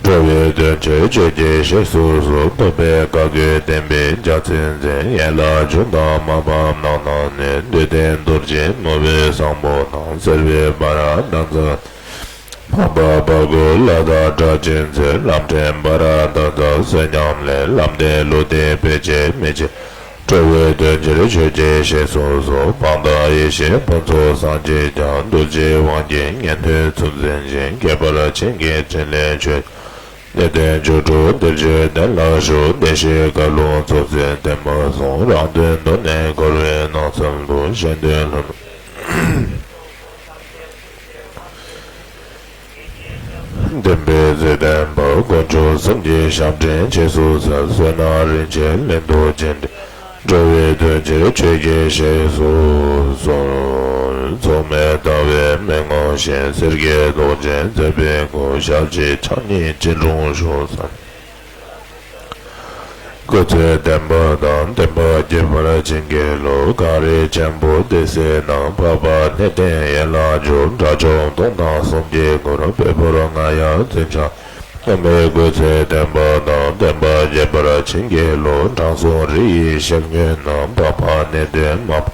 འགྲོ་བའི་དོན་ཕྱིར་ཁྱོད་ཀྱིས་གཤེགས་སུ་གསོལ། ཐུབ་པའི་བཀའ་བརྒྱུད་བསྟན་པའི་རྒྱལ་མཚན་འཛིན། ཡན་ལག་འཇུག་དང་མ་ཕམ་རྣམ་སྣང་ནས། འདུལ་བསྟན་རྡོ་རྗེ་ནོར་བུའི་བཟང་པོ་དང་། གསེར་པའི་སྦ་ར་དང་ཚ། འཕགས་པ་འཕགས་ཀྱི་ལྷ་དང་སྒྲ་གཅན་འཛིན། ལམ་འདྲེན་སྦ་ར་དང་ཚ་བསོད་སྙོམས་ལས། ལམ་འདྲེན་ལུས་རྟེན་བེད་སྤྱད་མི་བྱེད། འགྲོ་བའི་དོན་ཕྱིར་ཁྱོད་ཀྱིས་གཤེགས་སུ་གསོལ། སྤངས་དང་ཡེ་ཤེས་ཕུན་ཚོགས་སངས་རྒྱས་ཀྱང་། རྡོ་རྗེའི་དབང་གིས་ཉན་ཐོས་ཚུལ་འཛིན་ཅིང་། ཁྱད་པར་བྱིན་གྱིས་དྲིས་ལན་ཆོས་ཀྱི་གནས་བརྟན་སྤྱོད་དྲུག་འདིར་བྱོན་གདན་ལ་བཞུགས། བདེ་གཤེགས་བཀའ་ལུང་ཚུལ་འཛིན་བསྟན་པ་སྲུང་། རང་དོན་དུ་ནི་འཁོར་བའི་སྣང་ཚུལ་དུ། གཞན་དོན་ལྷུན་ལྡན་པའི་ཚུལ་བསྟན་པ། དཀོན་མཆོག་གསུམ་གྱི་ཞབས་འདྲེན་རྗེས་སུ་གསོལ། བསོད་ནམས་རིན་ཆེན་ལྷུན་དུ་སྤྱན་འདྲེན། འགྲོ་བའི་དོན་ཕྱིར་ཁྱོད་ཀྱིས་གཤེགས་སུ་གསོལ། མཚུངས་མེད་ལྟ་བའི་མིག་རྣམ་ཞེས། གསེར་གྱི་མདོག་ཅན་མཛེས་པའི་སྐུ། ཞབས་ཀྱི་ཕྱག་གཉིས་སྤྱན་དྲུག་བཞུགས་སམ། སྐུ་ཚེ་བརྟན་པ་དང་། བསྟན་པ་རྒྱས་པར་བྱིན་གྱིས་རློབས། གངས་རི་ཆེན་པོ་བདེ་གསལ་ན། འཕགས་པ་གནས་བརྟན་ཡན་ལག་འཇུག་དགྲ་བཅོམ་སྟོང་དང་གསུམ་གྱི་སྐུར། དཔལ་ཕུར་རྔ་ཡབ་འཛིན་ཕྱག་སྔོན་མོའི་སྐུ་ཚེ་བརྟན་པ་དང་། བསྟན་པ་རྒྱས་པར་བྱིན་གྱིས་རློབས། དྲང་སྲོང་རི་ཡི་ཞལ་སྔོན་ན། འཕགས་པ་གནས་བརྟན་མ་པ།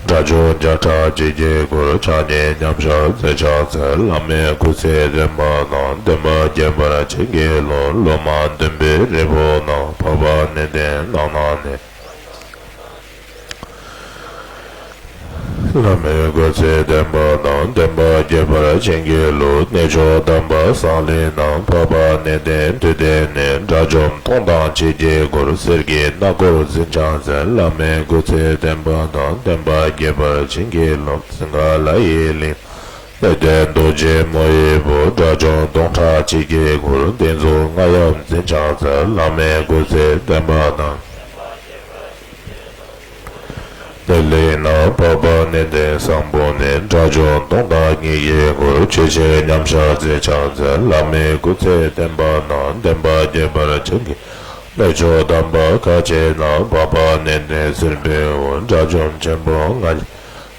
དགྲ་བཅོམ་བརྒྱ་ཕྲག་གཅིག་གི་སྐུར། ཕྱག་གཉིས་མཉམ་བཞག་མཛད་ཕྱག་འཚལ། བླ་མའི་སྐུ་ཚེ་བརྟན་པ་དང་། བསྟན་པ་རྒྱས་པར་བྱིན་གྱིས་རློབས། སློབ་མ་འདུན་པའི་རི་བོ་ན། འཕགས་པ་གནས་བརྟན་རྣམ་སྣང་ནས། བླ་མའི་སྐུ་ཚེ་བརྟན་པ་དང་བསྟན་པ་རྒྱས་པར་བྱིན་གྱིས་རློབས། གནས་མཆོག་དམ་པ་བསམ་ཡས་ནང་འཕགས་པ་གནས་བརྟན་དུས་མཐའ་ནས་དགྲ་བཅོམ་སྟོང་དང་ཕྱེད་ཀྱི་གུར་གསེར་གྱི་སྣ་སྒོར་འཛིན་ཕྱག་འཚལ། བླ་མའི་སྐུ་ཚེ་བརྟན་པ་དང་བསྟན་པ་རྒྱས་པར་བྱིན་གྱིས་རློབས། སིངྒ་ལ་ཡི་གླིང་གནས་བརྟན་རྡོ་རྗེ་མོ་ཡི་བུ། དགྲ་བཅོམ་སྟོང་ཕྲག་གཅིག་གི་གུར་བསྟན་འཛིན་རྔ་ཡབ་འཛིན་ཕྱག་འཚལ། བླ་མའི་སྐུ་ཚེ་བརྟན་པ་དང་། དེ་ལས་ན་འཕགས་པ་གནས་བརྟན་བཟང་པོ་ནས། དགྲ་བཅོམ་སྟོང་དང་གཉིས་ཀྱི་གུར། ཆོས་ཕྱིར་མཉམ་བཞག་འཛིན་ཕྱག་འཚལ། བླ་མའི་སྐུ་ཚེ་བརྟན་པ་དང་བསྟན་པ་རྒྱས་པར་བྱིན་གྱིས། གནས་མཆོག་དམ་པ་ཁ་ཆེ་ན། འཕགས་པ་གནས་བརྟན་སེར་པོའི་འོད། དགྲ་བཅོམ་ཆེན་པོ་ལྔ་ཡི།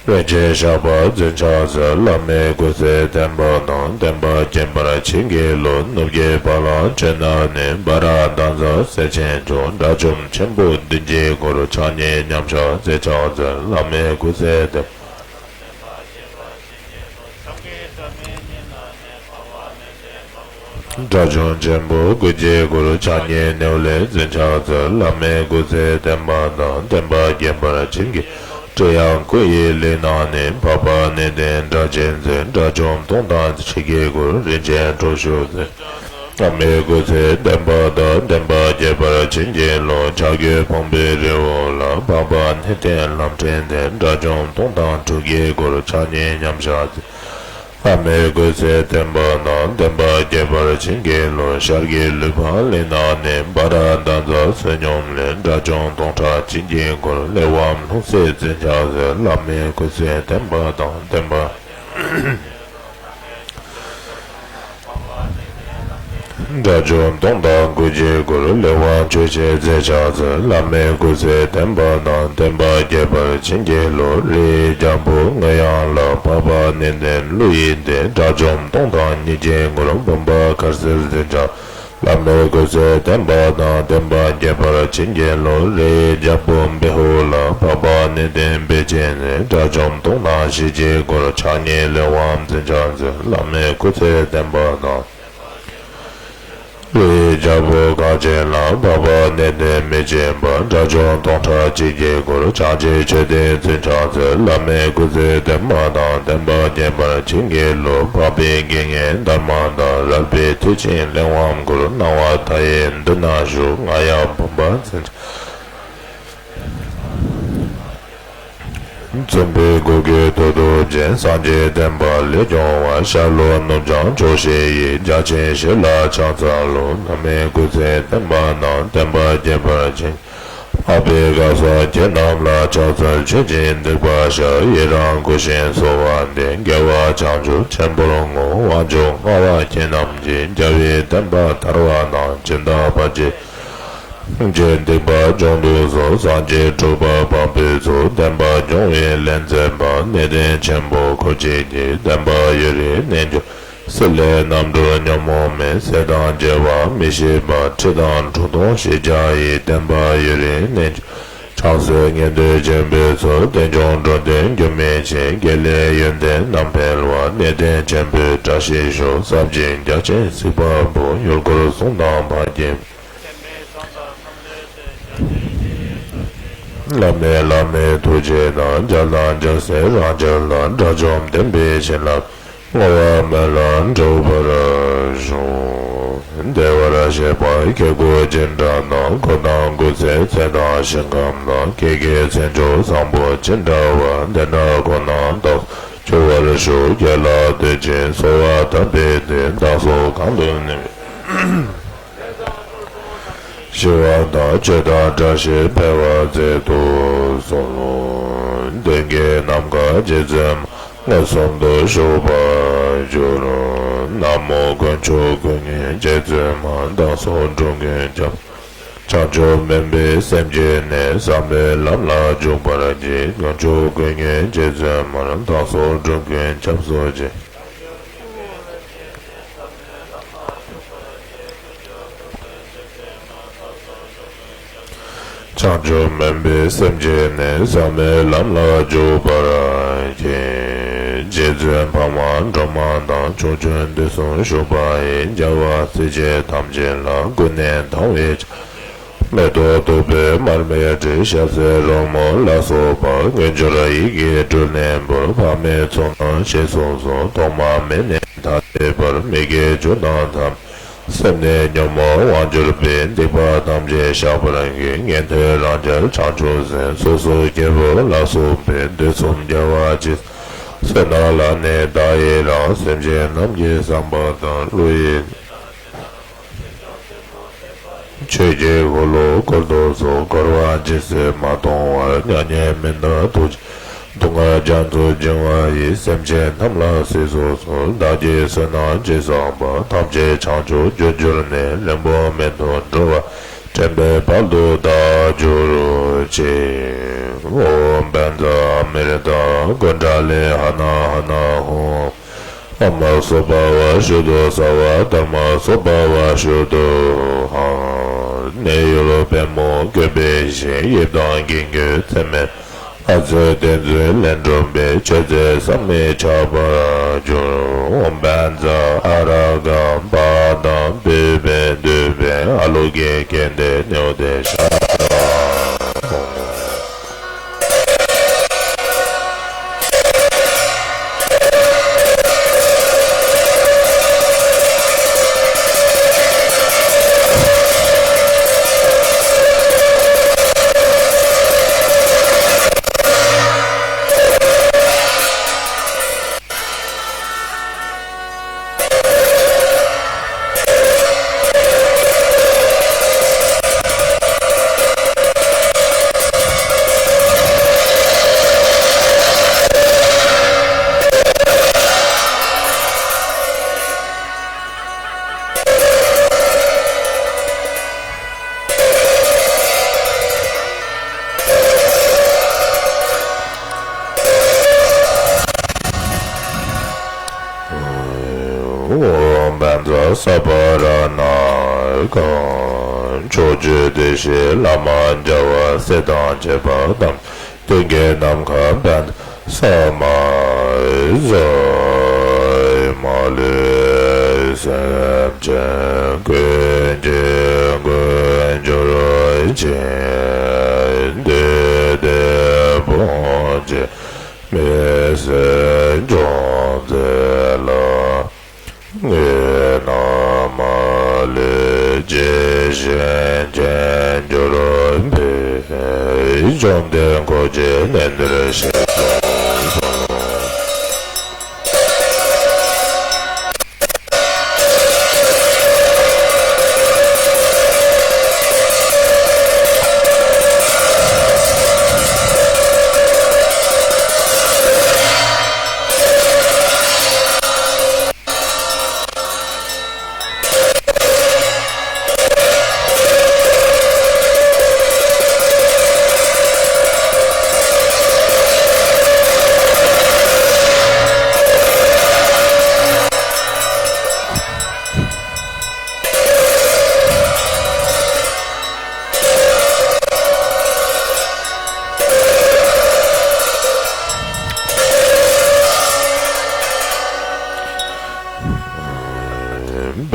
རིན་ཆེན་ཞགས་པ་འཛིན་ཕྱག་འཚལ། བླ་མའི་སྐུ་ཚེ་བརྟན་པ་དང་བསྟན་པ་རྒྱས་པར་བྱིན་གྱིས་རློབས། ནུབ་ཀྱི་བ་ལང་སྤྱོད་ནག་ནས། སྦ་ར་དང་ཛ་སེར་ཆེན་མཆོག། དགྲ་བཅོམ་ཆེན་པོ་བདུན་གྱི་གུར། ཕྱག་གཉིས་མཉམ་བཞག་འཛིན་ཕྱག་འཚལ། བླ་མའི་སྐུ་ཚེ་བརྟན། དགྲ་བཅོམ་ཆེན་པོ་དགུ་གི་གུར། ཕྱག་གཉིས་ནེའུ་ལེ་འཛིན་ཕྱག་འཚལ། བླ་མའི་སྐུ་ཚེ་བརྟན་པ་དང་བསྟན་པ་རྒྱས་པར་བྱིན་གྱིས། ཀྲི་ཡང་སྐུ་ཡི་ལི་ནང་ནས། འཕགས་པ་གནས་བརྟན་སྒྲ་གཅན་འཛིན། དགྲ་བཅོམ་སྟོང་དང་ཕྱེད་ཀྱི་གུར། རིན་ཆེན་ཁྲོ་ཆུ་འཛིན། བླ་མའི་སྐུ་ཚེ་བརྟན་པ་དང་བསྟན་པ་རྒྱས་པར་བྱིན་གྱིས་རློབས། བྱ་རྒོད་ཕུང་པོའི་རི་བོ་ལ། འཕགས་པ་གནས་བརྟན་ལམ་འཕྲང་ལྡན། དགྲ་བཅོམ་སྟོང་དང་དྲུག་གི་གུར། ཕྱག་གཉིས་མཉམ་བཞག་བླ་མའི་སྐུ་ཚེ་བརྟན་པ་དང་བསྟན་པ་རྒྱས་པར་བྱིན་གྱིས་རློབས། ཤར་གྱི་ལུས་འཕགས་གླིང་ནང་ནས། སྦ་ར་དང་ཛ་བསོད་སྙོམས་ལས། དགྲ་བཅོམ་སྟོང་ཕྲག་གཅིག་གི་གུར། གླེགས་བམ་ལྷུང་བཟེད་འཛིན་ཕྱག་འཚལ། བླ་མའི་སྐུ་ཚེ་བརྟན་པ་དང་བསྟན་པ། དགྲ་བཅོམ་སྟོང་དང་དགུ་གི་གུར། གླེགས་བམ་ཆོས་ཀྱི་རྩེ་ཕྱག་འཚལ། བླ་མའི་སྐུ་ཚེ་བརྟན་པ་དང་བསྟན་པ་རྒྱས་པར་བྱིན་གྱིས་རློབས། རིའི་རྒྱལ་པོ་ངོས་ཡངས་ལ། འཕགས་པ་གནས་བརྟན་ཀླུ་ཡི་སྡེ། དགྲ་བཅོམ་སྟོང་དང་གཉིས་ཀྱི་གུར། འབུམ་པ་དཀར་སེར་འཛིན་ཕྱག་བླ་མའི་སྐུ་ཚེ་བརྟན་པ་དང་བསྟན་པ་རྒྱས་པར་བྱིན་གྱིས་རློབས། རིའི་རྒྱལ་པོ་བེ་ཧུ་ལ། འཕགས་པ་གནས་བརྟན་བེ་ཅོན་ནས། དགྲ་བཅོམ་སྟོང་དང་བཞི་གི་གུར། ཕྱག་གཉིས་གླེགས་བམ་འཛིན་ཕྱག་འཚལ། བླ་མའི་སྐུ་ཚེ་བརྟན་པ་དང་། རིའི་རྒྱལ་པོ་ཁ་ཆེ་ལ། འཕགས་པ་གནས་བརྟན་མི་བརྗེད་པ། དགྲ་བཅོམ་སྟོང་ཕྲག་གཅིག་གི་གུར། ཕྱག་གཅིག་མཆོད་རྟེན་འཛིན་ཕྱག་འཚལ། བླ་མའི་སྐུ་ཚེ་བརྟན་པ་དང་བསྟན་པ་རྒྱས་པར་བྱིན་གྱིས་རློབས། འཕགས་པའི་དགེ་བསྙེན་དྷརྨ་དང་། རལ་པའི་མཐིལ་གཅིག་གླེགས་བམ་གུར། སྣང་བ་མཐའ་ཡས་མདུན་ན་བཞུགས། རྔ་ཡབ་བུམ་པ་འཛིན། བཙུན་པའི་སྐུ་གི་ཐུགས་སྟོབས་ཅན། སངས་རྒྱས་བསྟན་པ་ལས་སྐྱོང་བ། ཤར་ལྷོ་ནུབ་བྱང་ཕྱོགས་བཞི་ཡི། རྒྱ་ཆེན་བཞི་ལ་ཕྱག་འཚལ་ལོ། བླ་མའི་སྐུ་ཚེ་བརྟན་པ་དང་བསྟན་པ་རྒྱས་པར་བྱིན། འཕགས་པའི་གར་སོགས་ཁྱེད་རྣམས་ལ་ཕྱག་འཚལ། ཆོས་ཀྱི་སྡིག་པ་བཤགས། ཡི་རང་བསྐུལ་ཞིང་གསོལ་བ་འདེབས། རྒྱལ་བ་བྱང་ཆུབ་ཆེན་པོར་བསྔོ། དབང་ཕྱུག་མངའ་བ་ཁྱེད་རྣམས་ཀྱིས། རྒྱལ་བའི་བསྟན་པ་དར་བ་དང་། ཇི་ལྟ་བར་གྱི་སྡིག་པ་སྦྱོང་དུ་གསོལ། སངས་རྒྱས་གྲུབ་པ་བམ་པོས་གཙོས། བསྟན་པ་སྐྱོང་བའི་ལས་མཛད་པ། གནས་བརྟན་ཆེན་པོ་འཁོར་བཅས་ཀྱི། བསྟན་པ་ཡུན་རིང་གནས་འགྱུར། སྲིད་ལས་རྣམ་གྲོལ་ཉོན་མོངས་མེད། ཟས་དང་བཅས་པ་མི་ཤེས་པ། ཁྲི་དང་ཁྲོ་ཐུང་ཞེས་བྱ་ཡི། བསྟན་པ་ཡུན་རིང་གནས་འགྱུར། བྱང་སེམས་ཉན་ཐོས་ཆེན་པོས་གཙོས། རྟེན་འབྱུང་འགྲོ་དོན་རྒྱུན་མི་ཆད། དགེ་ལེགས་ཡོན་ཏན་རྣམ་འཕེལ་བ། གནས་བརྟན་ཆེན་པོའི་བཀྲ་ཤིས་ཤོག། ཟབ་ཅིང་རྒྱ་ཆེན་གཟིགས་པ་པོ། ཡུལ་འཁོར་གསུམ་དང་ཕ་རྒྱལ། བླ་མེད་བླ་མེད་ཐུགས་རྗེ་དང་། རྒྱལ་དང་རྒྱལ་སྲས་རང་རྒྱལ་ལ། དགྲ་བཅོམ་བསྟན་པའི་བྱིན་རླབས། བསྔོ་བ་སྨོན་ལམ་འགྲུབ་པར་ཤོག། བདེ་བར་གཤེགས་པ་ཁྱེད་སྐུ་ཅི་འདྲ་ན། འཁོར་དང་སྐུ་ཚེ་ཚད་དང་ཞིང་ཁམས་ན། ཁྱེད་ཀྱི་མཚན་མཆོག་བཟང་པོ་ཅི་འདྲ་བ། དེ་འདྲ་ཁོ་ནར་བདག་སོགས་འབྱོར་བར་ཤོག། དགེ་ལ་འདུད་ཅིང་གསོལ་བ་བཏབ་པའི་མཐུས། བདག་སོགས་གང་དུ་གནས་པའི་ཞི་བ་དང་སྤྱོད་དང་བཀྲ་ཤིས་འཕེལ་བར་མཛད་དུ་གསོལ་ལོ། མདུན་གྱི་ནམ་མཁའ་རྗེ་བཙུན་མ་མངོན་སུམ་དུ་བཞུགས་པར་གྱུར། ན་མོ་དཀོན་མཆོག་ཀུན་མཁྱེན་རྗེ་བཙུན་མ། བདག་སོགས་འགྲོ་ཀུན་སྐྱབས། བྱང་ཆུབ་སྨོན་པའི་སེམས་བསྐྱེད་ནས། ཟབ་མོའི་ལམ་ལ་འཇུག་པར་བགྱི། དཀོན་མཆོག་ཀུན་མཁྱེན་རྗེ་བཙུན་མར། བདག་སོགས་འགྲོ་ཀུན་སྐྱབས་སུ་མཆི། བྱང་ཆུབ་སྨོན་པའི་སེམས་བསྐྱེད་ནས། ཟབ་མོའི་ལམ་ལ་འཇུག་པར་བགྱི། རྗེ་བཙུན་འཕགས་མ་སྒྲོལ་མ་དང་། ཕྱོགས་བཅུའི་དུས་གསུམ་བཞུགས་པ་ཡི། རྒྱལ་བ་སྲས་བཅས་ཐམས་ཅད་ལ། ཀུན་ནས་དང་བའི་ཕྱག་ མེ་ཏོག་བདུག་སྤོས་མར་མེ་དྲི། ཞལ་ཟས་རོལ་མོ་ལ་སོགས་པ། དངོས་འབྱོར་ཡིད་ཀྱིས་སྤྲུལ་ནས་འབུལ། ཕ་མའི་ཚོགས་རྣམས་ཞེས་གསུངས་སོ། ཐོག་མ་མེད་ནས་ད་ལྟའི་བར། མི་དགེ་བཅུ་དང་ཐམས་སེམས་ནི་ཉོན་མོངས་དབང་གྱུར་པའི། སྡིག་པ་ཐམས་ཅད་བཤགས་པར་བགྱི། ཉན་ཐོས་རང་རྒྱལ་བྱང་ཆུབ་སེམས། སོ་སོ་སྐྱེ་བོ་ལ་སོགས་པའི། དུས་གསུམ་རྒྱལ་བ་ཇི་སྲིད་བསོད་ནམས་ལ་ནི་བདག་ཡི་རང་། སེམས་ཅན་རྣམས་ཀྱི་བསམ་པ་དང་། བློ་ཡི་ཆོས་ཀྱི་འཁོར་ལོ་བསྐོར་དུ་གསོལ། འཁོར་བ་ཇི་སྲིད་མ་སྟོངས་བར། མྱ་ངན་མི་འདའ་ཐུགས་རྗེ། སྡུག་བསྔལ་རྒྱ་མཚོ་འབྱིང་བ་ཡི། སེམས་ཅན་རྣམས་ལ་གཟིགས་སུ་གསོལ། བདག་གིས་བསོད་ནམས་ཅི་བསགས་པ། ཐམས་ཅད་བྱང་ཆུབ་རྒྱུར་གྱུར་ནས། ལན་པོ་མེད་དུ་འགྲོ་བ་དྲན་པའི་དཔལ་དུ་བདག་གྱུར་ཅིག། ཨོཾ་བཛྲ་མཻ་ཏྲ་ཀུཎ་ཌ་ལི་ཧ་ན་ཧ་ན་ཧཱུྃ། ཨོཾ་སྭ་བྷཱ་ཝ་ཤུདྡྷ་སརྦ་དྷརྨ་སྭ་བྷཱ་ཝ་ཤུདྡྷོ་ཧཾ། གནས་ཡུལ་པདྨོ་བཀོད་པའི་ཞིང་། དབྱིབས་དང་མགྲིན་བརྗོད་ཚད་མེད། ལྷ་ཚོགས་གཏེར་མཛོད་ལས་འགྲུབ་པའི། མཆོད་རྫས་བསམ་མི་ཁྱབ་པར་འབྱུང་། ཨོཾ་བཛྲ་ཨ་ར་ཀཾ་པཱ་དཾ་བི་བྷཱུ་ཏི་བྷཱུ་ཨ་ལོ་ཀེ་ཀན་ཏེ་ནཻ་ཝི་དྱ་ཤ་ཏཾ། ཨོཾ་བཛྲ་སརྦ་རཏྣ་ཀཾ། ཕྱོགས་བཅུའི་བདེ་གཤེགས་བླ་མ་རྒྱལ་བ་སྲས་དང་བཅས་པ་ཐམས་ཅད་ཀྱིས་ནམ་མཁའ་བཛྲ་ས་མ་ཛཿ་མ་ལུས་སེམས་ཅན་ཀུན་གྱི་མགོན་གྱུར་ཅིང་། བདུད་སྡེ་དཔུང་བཅས་མི་བཟད་འཇོམས་མཛད་ལ། དངོས་རྣམས་མ་ལུས་ཇི་བཞིན་མཁྱེན་གྱུར་པའི། བཅོམ་ལྡན་འཁོར་གྱིས་གནས་འདིར་གཤེགས་སུ་གསོལ།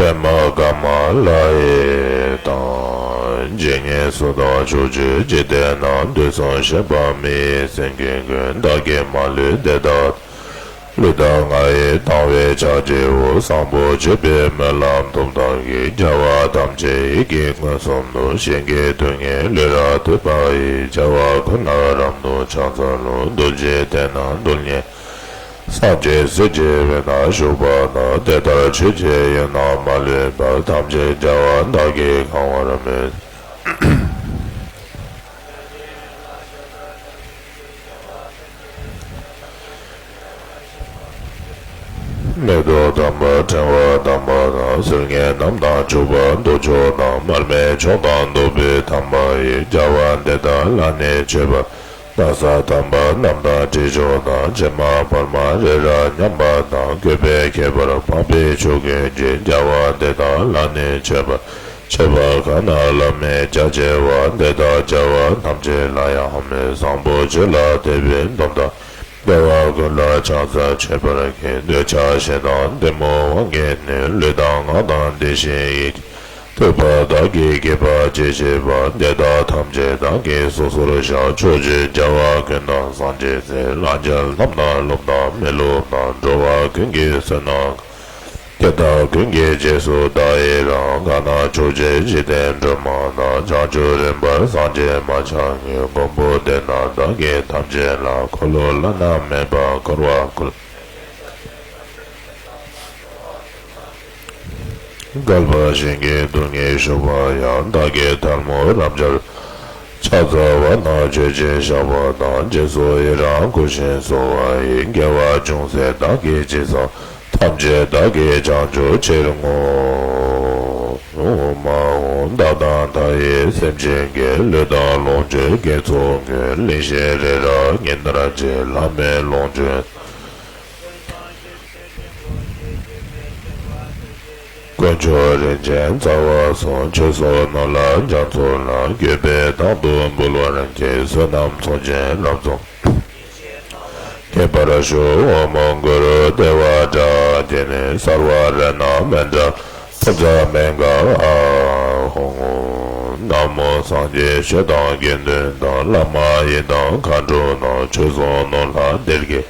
པདྨ་ཀ་མ་ལ་ཡི་དང་། ཇི་སྙེད་སུ་དག་ཕྱོགས་བཅུའི་འཇིག་རྟེན་ན། དུས་གསུམ་གཤེགས་པ་མི་ཡི་སེང་གེ་ཀུན། བདག་གིས་མ་ལུས་འདི་དག་ལུས་དང་ངག་ཡིད་དང་བས་ཕྱག་བགྱིའོ། བཟང་པོ་སྤྱོད་པའི་སྨོན་ལམ་ཐོབ་ཐག་གིས། རྒྱལ་བ་ཐམས་ཅད་ཡིད་ཀྱིས་མངོན་སུམ་དུ། གཞན་གྱི་དོན་གཉེར་ལུས་རབ་ཐེབས་པ་ཡི། བྱ་བ་ཀུན་ལ་རབ་ཏུ་ཕྱག་འཚལ་ལོ། རྡོ་རྗེ་གདན་ན་རྡུལ་སྙེད་སངས་རྒྱས་སྲས་ཀྱི་དབུས་ན་བཞུགས་པ་དག། དེ་ལྟར་ཆོས་ཀྱི་དབྱིངས་རྣམས་མ་ལུས་པ། ཐམས་ཅད་རྒྱལ་བ་བདག་གིས་གང་བར་མོས། མེ་ཏོག་དམ་པ་ཕྲེང་བ་དམ་པ་དང་། སིལ་སྙན་རྣམས་དང་བྱུག་པ་དུག་མཆོག་རྣམས། མར་མེ་མཆོག་དང་བདུག་སྤོས་དམ་པ་ཡིས། རྒྱལ་བ་འདི་དག་ལ་ནི་མཆོད་པར། སྣང་གསལ་དམ་པ་རྣམས་དང་དྲི་མཆོག་དང་། ཕྱེ་མ་བར་མ་རི་རབ་མཉམ་པ་དང་། བཀོད་པའི་ཁྱད་པར་འཕགས་པའི་ཆོས་ཀུན་གྱིས། རྒྱལ་བ་འདི་དག་ལ་ནི་མཆོད་པར། མཆོད་པ་གང་རྣམས་བླ་མེད་རྒྱ་ཆེ་བ། འདི་དག་རྒྱལ་བ་ཐམས་ཅད་ལ་ཡང་མོས། བཟང་པོ་ཆོས་ལ་དད་པའི་སྡོམ་དང་། བདེ་བ་ཀུན་ལ་ཕྱག་འཚལ་མཆོད་པར་བགྱི། འདོད་ཆགས་ཞེ་སྡང་གཏི་མུག་དབང་གིས་ནི། ལུས་དང་ངག་དང་བདེ་གཤེགས་ཡིད། ཐོས་པ་བདག་གིས་བགྱིས་པ་ཅི་མཆིས་པ། དེ་དག་ཐམས་ཅད་བདག་གིས་སོ་སོར་བཤགས། ཕྱོགས་བཅུའི་རྒྱལ་བ་ཀུན་དང་སངས་རྒྱས་སྲས། ལྷ་ཆོས་ལྷབ་དང་ལྷུབ་དང་མི་ལྷུབ་དང་། འགྲོ་བ་ཀུན་གྱི་བསོད་ནམས་དེ་དག་ཀུན་གྱི་རྗེས་སུ་བདག་ཡི་རང་། གང་ན་ཕྱོགས་བཅུའི་འཇིག་རྟེན་སྒྲོན་མ་དང་། བྱང་ཆུབ་རིམ་པར་སངས་རྒྱས་མ་ཆགས་ཉིད། མགོན་པོ་དེ་རྣམས་བདག་གིས་ཐམས་ཅད་ལ། འཁོར་ལོ་བླ་ན་མེད་པ་བསྐོར་བར་བསྐུལ། བསྐལ་པ་ཞིང་གི་རྡུལ་སྙེད་བཞུགས་པ་ཡང་། བདག་གིས་ཐལ་མོ་རབ་སྦྱར་ཕྱག་འཚལ་བ་ན། མཆོད་ཅིང་བཤགས་པ་དང་། རྗེས་སུ་ཡི་རང་བསྐུལ་ཞིང་གསོལ་བ་ཡི། དགེ་བ་ཅུང་ཟད་བདག་གིས་ཅི་བསགས། ཐམས་ཅད་བདག་གིས་བྱང་ཆུབ་ཕྱིར་བསྔོ། ཨོཾ་ཨཱཿཧཱུྃ། བདག་དང་མཐའ་ཡས་སེམས་ཅན་གྱི། ལུས་དང་ལོངས་སྤྱོད་དགེ་ཚོགས་ཀུན། གླིང་བཞི་རི་རབ་ཉི་ལྟར་རྒྱས། ལྷ་མིའི་ལོངས་སྤྱོད་དཀོན་མཆོག་རིན་ཆེན་རྩ་བ་གསུམ། ཆོས་སོགས་རྣམས་ལ་སྦྱར་ཚུལ་ལ། གུས་པས་བདག་ཏུ་འབུལ་བར་བགྱི། བསོད་ནམས་ཚོགས་ཆེན་རབ་རྫོགས་རྒྱས་པར་ཤོག། ཨོཾ་གུ་རུ་དེ་བ་ཏྲ། དེ་ནས་སརྦ་རཏྣ་མཎྜལ་ཕུན་ཚོགས་མན་ངག་ཨཱཿཧཱུྃ། ན་མོ་སངས་རྒྱས་ཆོས་དང་དགེ་འདུན་དང་། བླ་མ་ཡི་དམ་མཁའ་འགྲོ་རྣམས། ཆོས་སོགས་རྣམས་ལ་འདིར་བགྱི།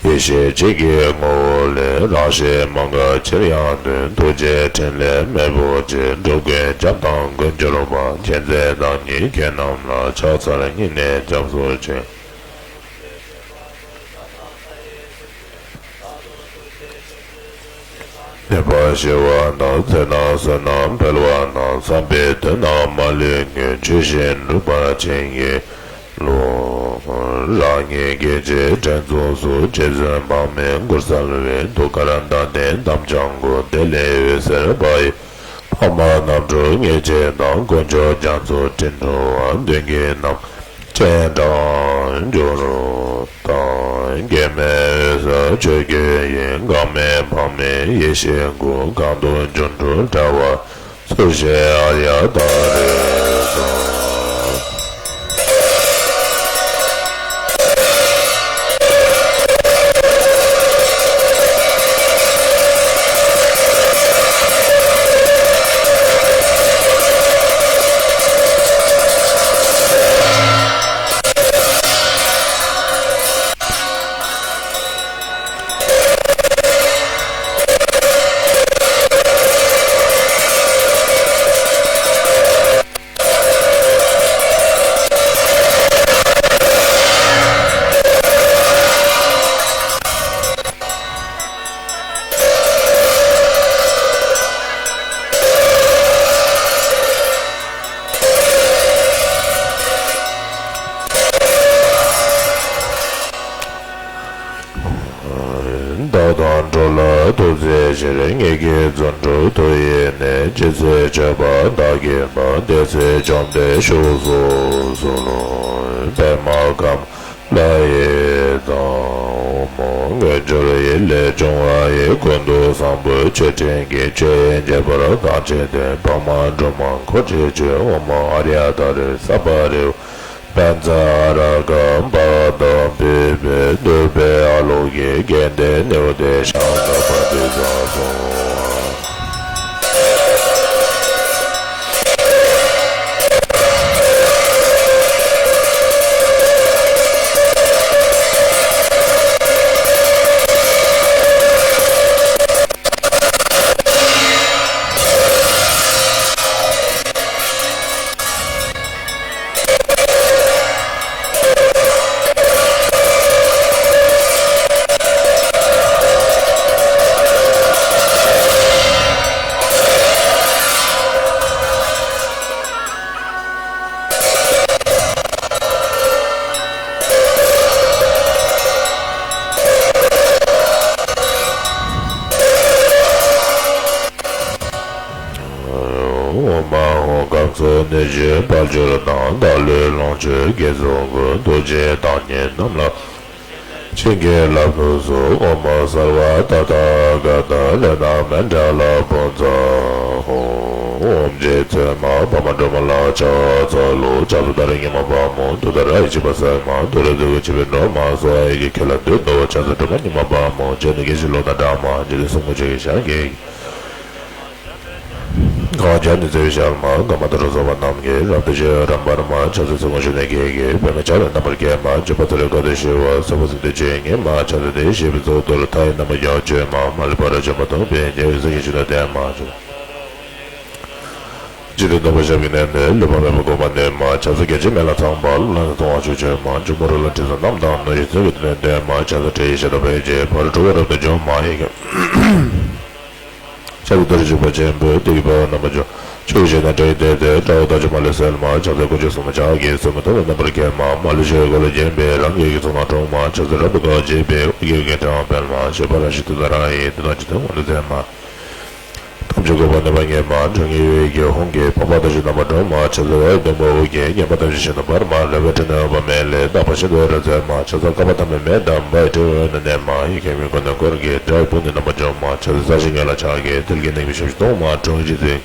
ཡེ་ཤེས་གཅིག་གི་ངོ་བོ་ལས། རང་གཞན་མ་འགགས་ཕྱིར་ཡང་དུ། ཐུགས་རྗེའི་ཕྲིན་ལས་རྨད་པོ་ཆེ། སྒྲུབ་མགོན་སྐྱབས་དང་མགོན་གྱུར་པ། མཁྱེན་བརྩེ་དང་ཉིད་མཁྱེན་རྣམས་ལ། ཕྱག་འཚལ་སྙིང་ནས་སྐྱབས་སུ་མཆི། ནད་པ་ཞི་བ་དང་། ཚེ་དང་བསོད་ནམས་འཕེལ་བ་དང་། བསམ་པའི་དོན་རྣམས་མ་ལུས་མྱུར། ཆོས་བཞིན་འགྲུབ་པར་བྱིན་གྱིས་རློབས། རང་ཉིད་དགེ་བཅུའི་འགྲན་ཚོགས་སུ། རྗེ་བཙུན་འཕགས་མའི་མགུར་གསལ་བའི། ཐུགས་ཀར་འདར་ལྡན་དམ་ཅན་སྐུ། དེ་ལས་འོད་ཟེར་འབར་བའི། འཕགས་མ་རྣམ་དྲུག་ངེས་བྱེད་དང་། དཀོན་མཆོག་རྒྱ་མཚོ་སྤྲིན་འཁྲུགས་པ། མདུན་གྱི་རྣམ་མཁྱེན་འཕྲང་སྦྱོར་དང་། འགལ་མེད་འོད་གསལ་ཆོས་ཀྱི་དབྱིངས། འགག་མེད་འཕགས་མའི་ཡེ་ཤེས་སྐུ། གང་དུ་སྒྱུ་འཕྲུལ་དྲ་བ་ཚུལ་བཞིན་ཨཱརྱ་ཏཱ་རེ་གསུངས། བདག་དང་འགྲོ་ལ་ཐུགས་བརྩེ་ཆེར། ངེད་ཀྱི་རྫུ་འཕྲུལ་ཐུགས་ཡེ་ནས། ཇི་སྲིད་མཆོད་པ་བདག་གིས་པ། དེ་སྲིད་བཅོམ་ལྡན་བཞུགས་སུ་གསོལ། པདྨ་ཁམས་ལྷ་ཡི་དྭགས། ཨོཾ་མངོན་གྱུར་ཡེ་ཤེས་འབྱུང་བ་ཡི། ཀུན་ཏུ་བཟང་པོའི་མཆོད་སྤྲིན་གྱིས། ཆོས་དབྱིངས་ཁྱབ་པར་གང་བྱས་ཏེ། འཕགས་མ་སྒྲོལ་མ་འཁོར་བཅས་མཆོད། ཨོཾ་ཨཱརྱ་ཏཱ་རེ་ས་པ་རི། པཉྩ་ཨ་ར་ཀ་པ་དང་བུས་པས། བསྡུས་པའི་ཨ་ལོ་ཀེ་རྒྱན་ལྡན་ནཻ་ཝི་དྱེ་ཤ་ཟ་བ་དེ་བཟང་སོང་། ཨོཾ་ཨཱཿཧཱུྃ། སྐབས་སུ་ནི་ཆོས་དཔལ་འབྱོར་དང་། བདག་བློའི་ལོངས་སྤྱོད་དགེ་ཚོགས་ཀུན། ཐུགས་རྗེའི་བདག་ཉིད་རྣམས་ལ་བྱིན་གྱིས་བརླབ་ཏུ་གསོལ། ཨོཾ་སརྦ་ཏ་ཐཱ་ག་ཏ་རཏྣ་མཎྜལ་ཕུན་ཚོགས་ཧཱུྃ། ཨོཾ་རྗེ་བཙུན་མ་འཕགས་མ་སྒྲོལ་མ་ལ་ཕྱག་འཚལ་ལོ། ཕྱག་འཚལ་ཏཱ་རེ་ཉི་མ་པདྨོ། ཏུཏྟཱ་ར་ཨི་ཇི་པ་སེ་མ། ཏུ་རེ་ཏུ་གུ་ཆེ་བའི་སྒྲོལ་མ་སོགས། ཨེ་ཀྱེ་ཁྱེད་ལ་འདུད་འདུད་པ། ཕྱག་འཚལ་སྒྲོལ་མ་ཉི་མ་པདྨོ། རྗེ་ནི་དགེ་བཤེས་ལོ་ན་སྒྲོལ་མ། རྗེ་བཙུན་གསུང་སྐུ་ཆོས་ཀྱི་ཞལ་གྱི། སྦྱར་ནས་བཙལ་བའི་ཞལ་མ། གང་མ་དོ་རུ་སོགས་པ་རྣམས་ཀྱིས། རབ་ཏུ་ཕྱེ་རབ་འབར་མ། ཕྱག་འཚལ་ཚེ་སྔོན་ཆོས་ནི་བརྒྱད་ཀྱིས། པདྨའི་ཕྱག་ལས་རྣམ་པར་བརྒྱན་མ། འཇིགས་པ་ཚེ་རིང་དགའ་སྟོན་ཞི་བ། ས་བ་སེམས་སྡུག་བཅས་ཉེས་མ། ཕྱག་འཚལ་ཏེ། ཞེས་པའི་ཚོགས་གཏོར། མཐའ་ཡས་རྣམ་པར་རྒྱལ་བ་སྤྱོད་མ། མ་ལུས་པར་འབྱོན་པ་དང་། ཕན་ཡོན་རྒྱལ་བའི་སྲས་ཀྱིས་བཞུགས་ནས་བསྟེན་མ། འཇིག་རྟེན་སྟོང་པར་ཞབས་ཀྱིས་མནན་ཏེ། ལུས་པ་མེད་པར་བསྐོར་བ་ནས་མ། ཕྱག་འཚལ་རྒྱལ་ཆེན་མེ་ལྷ་ཚངས་པ། རློབ་བརླིང་ཚངས་པ་མཆོག་སྤྱོད་མ། འཇིགས་མ་རོ་ལངས་དྲི་ཟ་རྣམས་དང་ནོན། ཞི་མཐུན་གྱི་མཐུ་ལྡན་བསྟེན་མ། ཕྱག་འཚལ་ཏེ། ཞེ་སྡང་ཕར་བཅད་ཕ་རོལ་ཏུ་འཇོམས་མ། ཡི་གེ་ཕྱག་འཚལ་ཏེ། རིག་པ་ཆེན་པོའི་གཏེར་གྱི་དཔལ་བ་རྣམ་པར་འཇོམས། ཕྱོགས་བཞི་ནས་དགྲ་ཡི་དེད་དེ། དགྲ་བོ་མཐའ་ཆུད་མ་ལུས་སེལ་མ། ཕྱག་འཚལ་དཀོན་མཆོག་གསུམ་ཕྱག་གི་གསུམ་མཐའ་རྣམ་པར་བརྒྱན་མ། མ་ལུས་ཆོས་འཁོར་ལོས་བརྒྱན་པའི། རང་རྒྱལ་གྱི་ཚོགས་རྣམས་འཁྲུགས་མ། ཕྱག་འཚལ་རབ་ཏུ་དགའ་བ་བརྗིད་པའི། ཨོ་རྒྱན་གྱི་སྤྱན་དྲངས་འཕེལ་མ། ཞི་བ་རང་བཞིན་དུ་སྡུད་རང་ཡིན། བདུད་དང་འཇིག་རྟེན་དབང་དུ་མཛད་མ། ཐམས་ཅད་འགུགས་པར་ནུས་པ་ཉིད་མ། གྲོལ་ངེས་ཡུལ་གྱི་ཧཱུྃ་གིས། ཕོངས་པ་མཐའ་ཆུད་རྣམ་པར་སྒྲོལ་མ། ཕྱག་འཚལ་ཝཱ་ཡི་དཔོན་པོ་ཨོ་རྒྱན། བརྒྱན་པ་ཐམས་ཅད་ཞིང་དུ་འབར་མ། རལ་པའི་ཁྲོད་ནས་འོད་དཔག་མེད་ལས། རྟག་པར་ཤིན་ཏུ་འོད་རབ་མཛད་མ། ཕྱག་འཚལ་བསྐལ་པ་ཐ་མའི་མེ་དང་འབར། འབྲས་བུའི་འོད་རྣམས་བརྣབ་མ། ཡི་གེ་མི་མགོ་ནས་འཁོར་གྱིས། དགྲ་ཡི་དཔུང་ནི་རྣམ་པར་འཇོམས་མ། ཕྱག་འཚལ་ས་གཞི་ངན་ལ་ཕྱག་གི། ཐུལ་གྱིས་གནོན་པའི་ཞབས་ཕྱི་སྟོང་མ། ཁྲོ་བོའི་རྗེས་འཛིན།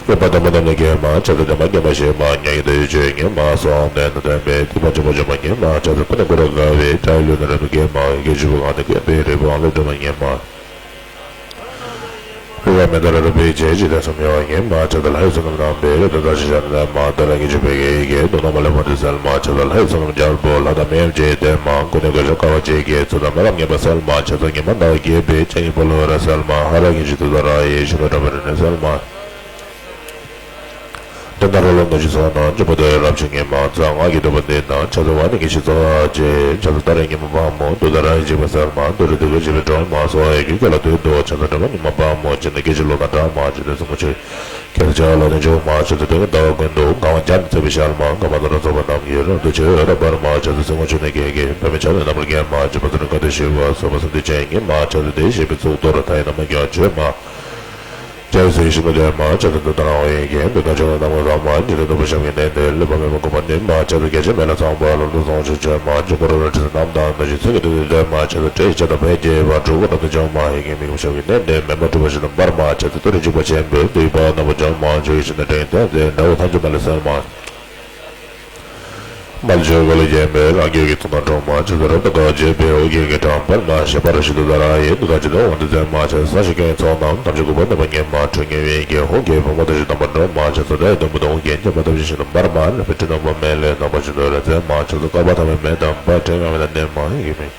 རྔོན་པ་འདོད་མ་རྣམས་ནི་འགེམས་མ། ཕྱག་འཚལ་འདོད་མ་སྐྱེས་མ་ཞི་མ། མྱ་ངན་འདའ་བའི་ཆོས་ཉིད་མ་སོགས་ལྡན་དང་ལྡན་པའི། སྡིག་པ་ཆེན་པོ་འཇོམས་པ་ཉིད་མ། ཕྱག་འཚལ་ཀུན་ནས་བསྐོར་རབ་དགའ་བའི། དགྲ་ཡི་ལུས་རྣམས་རབ་ཏུ་འགེམས་མ། ཡི་གེ་བཅུ་པོ་ངག་ནས་བཀོད་པའི། རིག་པའི་དབང་ལུས་སྒྲོལ་མ་ཉིད་མ། རིག་པ་མེ་ལྟར་རབ་ཏུ་འཕེལ་བྱེད། འཇིག་རྟེན་གསུམ་མྱོང་བ་ཉིད་མ། ཕྱག་འཚལ་ལྷ་ཡི་ཚོགས་རྣམས་བསྣམས་པའི། རབ་ཏུ་དགའ་བྱེད་ཞབས་ནི་མཛད་མ། ཏཱ་ལ་གི་ཆུ་བོའི་ཡི་གེ་ཡི་གེས། དོན་དམ་མ་ལུས་ཕུང་འདི་སེལ་མ། ཕྱག་འཚལ་ལྷ་ཡི་ཚོགས་རྣམས་རྒྱལ་པོ། ལྷ་དང་མི་ཡི་དམ་ཅན་བསྟེན་མ། ཀུན་ནས་གོས་ཆེན་དཀར་པོ་བརྗིད་ཀྱིས། ཚུལ་དང་སྨོན་ལམ་ངན་པ་སེལ་མ། ཕྱག་འཚལ་ཉོན་མོངས་ཟླ་བ་བརྒྱད་པའི། ལྕགས་ཀྱུའི་འཁོར་ལོ་འོད་རབ་གསལ་མ། ཧ་ར་གི་མཆུ་ཏོག་ཏ་ར་ཡིས། ཞི་ཁྲོ་སྒྲོན་མེ་རིམས་ནད་སེལ་མ། འགྲོ་དང་རོ་ལངས་གནོད་སྦྱིན་ཚོགས་རྣམས། འཇོམས་པ་ཏུ་རེ་རབ་བྱུང་ཉིད་མ། ཚེ་དང་སྔགས་ཀྱི་བསྟོད་པ་འདི་རྣམས། ཕྱག་འཚལ་ཝཱ་ཎི་གི་མཆུ་ཚོགས་བཅས། ཕྱག་འཚལ་ཏཱ་ར་གི་སྙིང་པོ་དཔལ་མོ། ཏུཏྟཱ་ར་ཡི་འཇིགས་པ་སེལ་མ། ཏུ་རེ་ཏུ་གི་འཇིགས་པས་སྒྲོལ་མ། གསོ་བ་ཡི་གེ་བརྒྱ་ལ་བསྡུ་བ། ཕྱག་འཚལ་སྒྲོལ་མ་སྙིང་པོ་དཔལ་མོ། སྤྱན་དང་སྐད་ཅིག་ལོག་ལྟ་སྒྲོལ་མ། འཇིག་རྟེན་གསུམ་མགོན་ཆུ་ཡི་རྒྱལ་སྲས་ཕྱག་ལ་འཇོམས་མ། ཕྱག་འཚལ་ཏེ་ཀུན་དགའ་བོ་ཀུན་ཏུ། གང་བ་བརྒྱ་ནི་བརྩེགས་པའི་ཞལ་མ། གང་མ་དོ་རུང་ཚོགས་པ་རྣམས་ཀྱིས། རབ་ཏུ་ཕྱེ་རབ་འབར་མ། ཕྱག་འཚལ་ཚེ་སྔོན་ཆོས་ནི་བརྒྱད་ཀྱིས། པདྨའི་ཕྱག་ལས་རྣམ་པར་བརྒྱན་མ། འཇིགས་པ་ཚེ་རིང་དགའ་སྟོན་ཞི་བ། ས་བ་སེམས་སྡུག་བཅས་ཉེས་མ། ཕྱག་འཚལ་ཏེ་ཞེས་པའི་ཚོགས་གཏོར། མཐའ་ཡས་རྣམ་པར་རྒྱལ་བ་སྤྱོད་མ། རྒྱལ་བའི་སྲས་ཀྱིས་ཞི་མཐུན་བསྟེན་མ། ཕྱག་འཚལ་ཏུཏྟཱ་ར་ཨོ་རྒྱན། བདུད་དང་འཇིགས་རྟེན་དམ་པ་རྣམས་མ། འཇིག་རྟེན་སྟོང་པར་ཞབས་ཀྱིས་མནན་ཏེ། ལུས་པ་མེད་པར་བསྐོར་བ་ནི་མ། ཕྱག་འཚལ་རྒྱལ་ཆེན་མེ་ལྷ་ཚངས་པ། རློབ་བརླིང་ཚངས་པ་མཆོག་སྤྱོད་མ། འཇིགས་མ་རོ་ལངས་དྲི་ཟ་རྣམས་དང་ནོན། ཞི་མཐུན་གྱི་མཐུ་ལྡན་བསྟེན་མ། ཕྱག་འཚལ་ཏེ་ཞི་དང་ཕ་རྒྱས་པ། གྲོགས་པོ་རབ་ཏུ་འཇོམས་མ། ཡི་གེ་མི་མགོ་ཞབས་ཀྱིས་མནན་ཏེ། མེ་མོ་དྲུག་པ་ཞི་དང་འབར་མ། ཕྱག་འཚལ་ཏུ་རེ་འཇིགས་པ་ཆེན་པོའི། བདུད་ཀྱི་དཔའ་བོ་རྣམ་པར་འཇོམས་མ། ཆོས་ཀྱི་ཞི་བདེ་དྲན་ཏེ། དགྲ་བོ་ཐམས་ཅད་མ་ལུས་སེལ་མ། མ་ལུས་ཆོས་འཁོར་ལོས་བརྒྱན་པའི། རང་རྒྱལ་གྱི་ཚོགས་རྣམས་འཁྲུགས་མ། ཕྱག་འཚལ་རབ་ཏུ་དགའ་བ་བརྗིད་པའི། ཨོ་རྒྱན་གྱི་སྤྱན་དྲངས་འཕེལ་མ། ཞི་བ་རང་བཞིན་དུ་སྡུད་རང་ཡིན། བདུད་དང་འཇིག་རྟེན་དབང་དུ་མཛད་མ། ཕྱག་འཚལ་ས་གཞི་ཀུན་གྱི་ཚོགས་རྣམས། ཐམས་ཅད་འགུགས་པར་ནུས་པ་ཉིད་མ། ཁྲོ་གཉེར་བའི་ཡི་གེ་ཧཱུྃ་གིས། ཕོངས་པ་མཐའ་ཆུད་རྣམ་པར་སྒྲོལ་མ། ཕྱག་འཚལ་དགྲ་ཡི་དཔོན་པོ་ཨོ་རྒྱན། བརྒྱན་པ་ཐམས་ཅད་ཞིང་དུ་འབར་མ། རལ་པའི་ཁྲོད་ནས་འོད་དཔག་མེད་ལས། རྣམ་པར་ཤིན་ཏུ་འོད་རབ་མཛད་མ། ཕྱག་འཚལ་བསྐལ་པ་ཐ་མའི་མེ་དང་འབར། དྲི་ཟ་རྣམས་ནི་ནད་མ་ཡིན།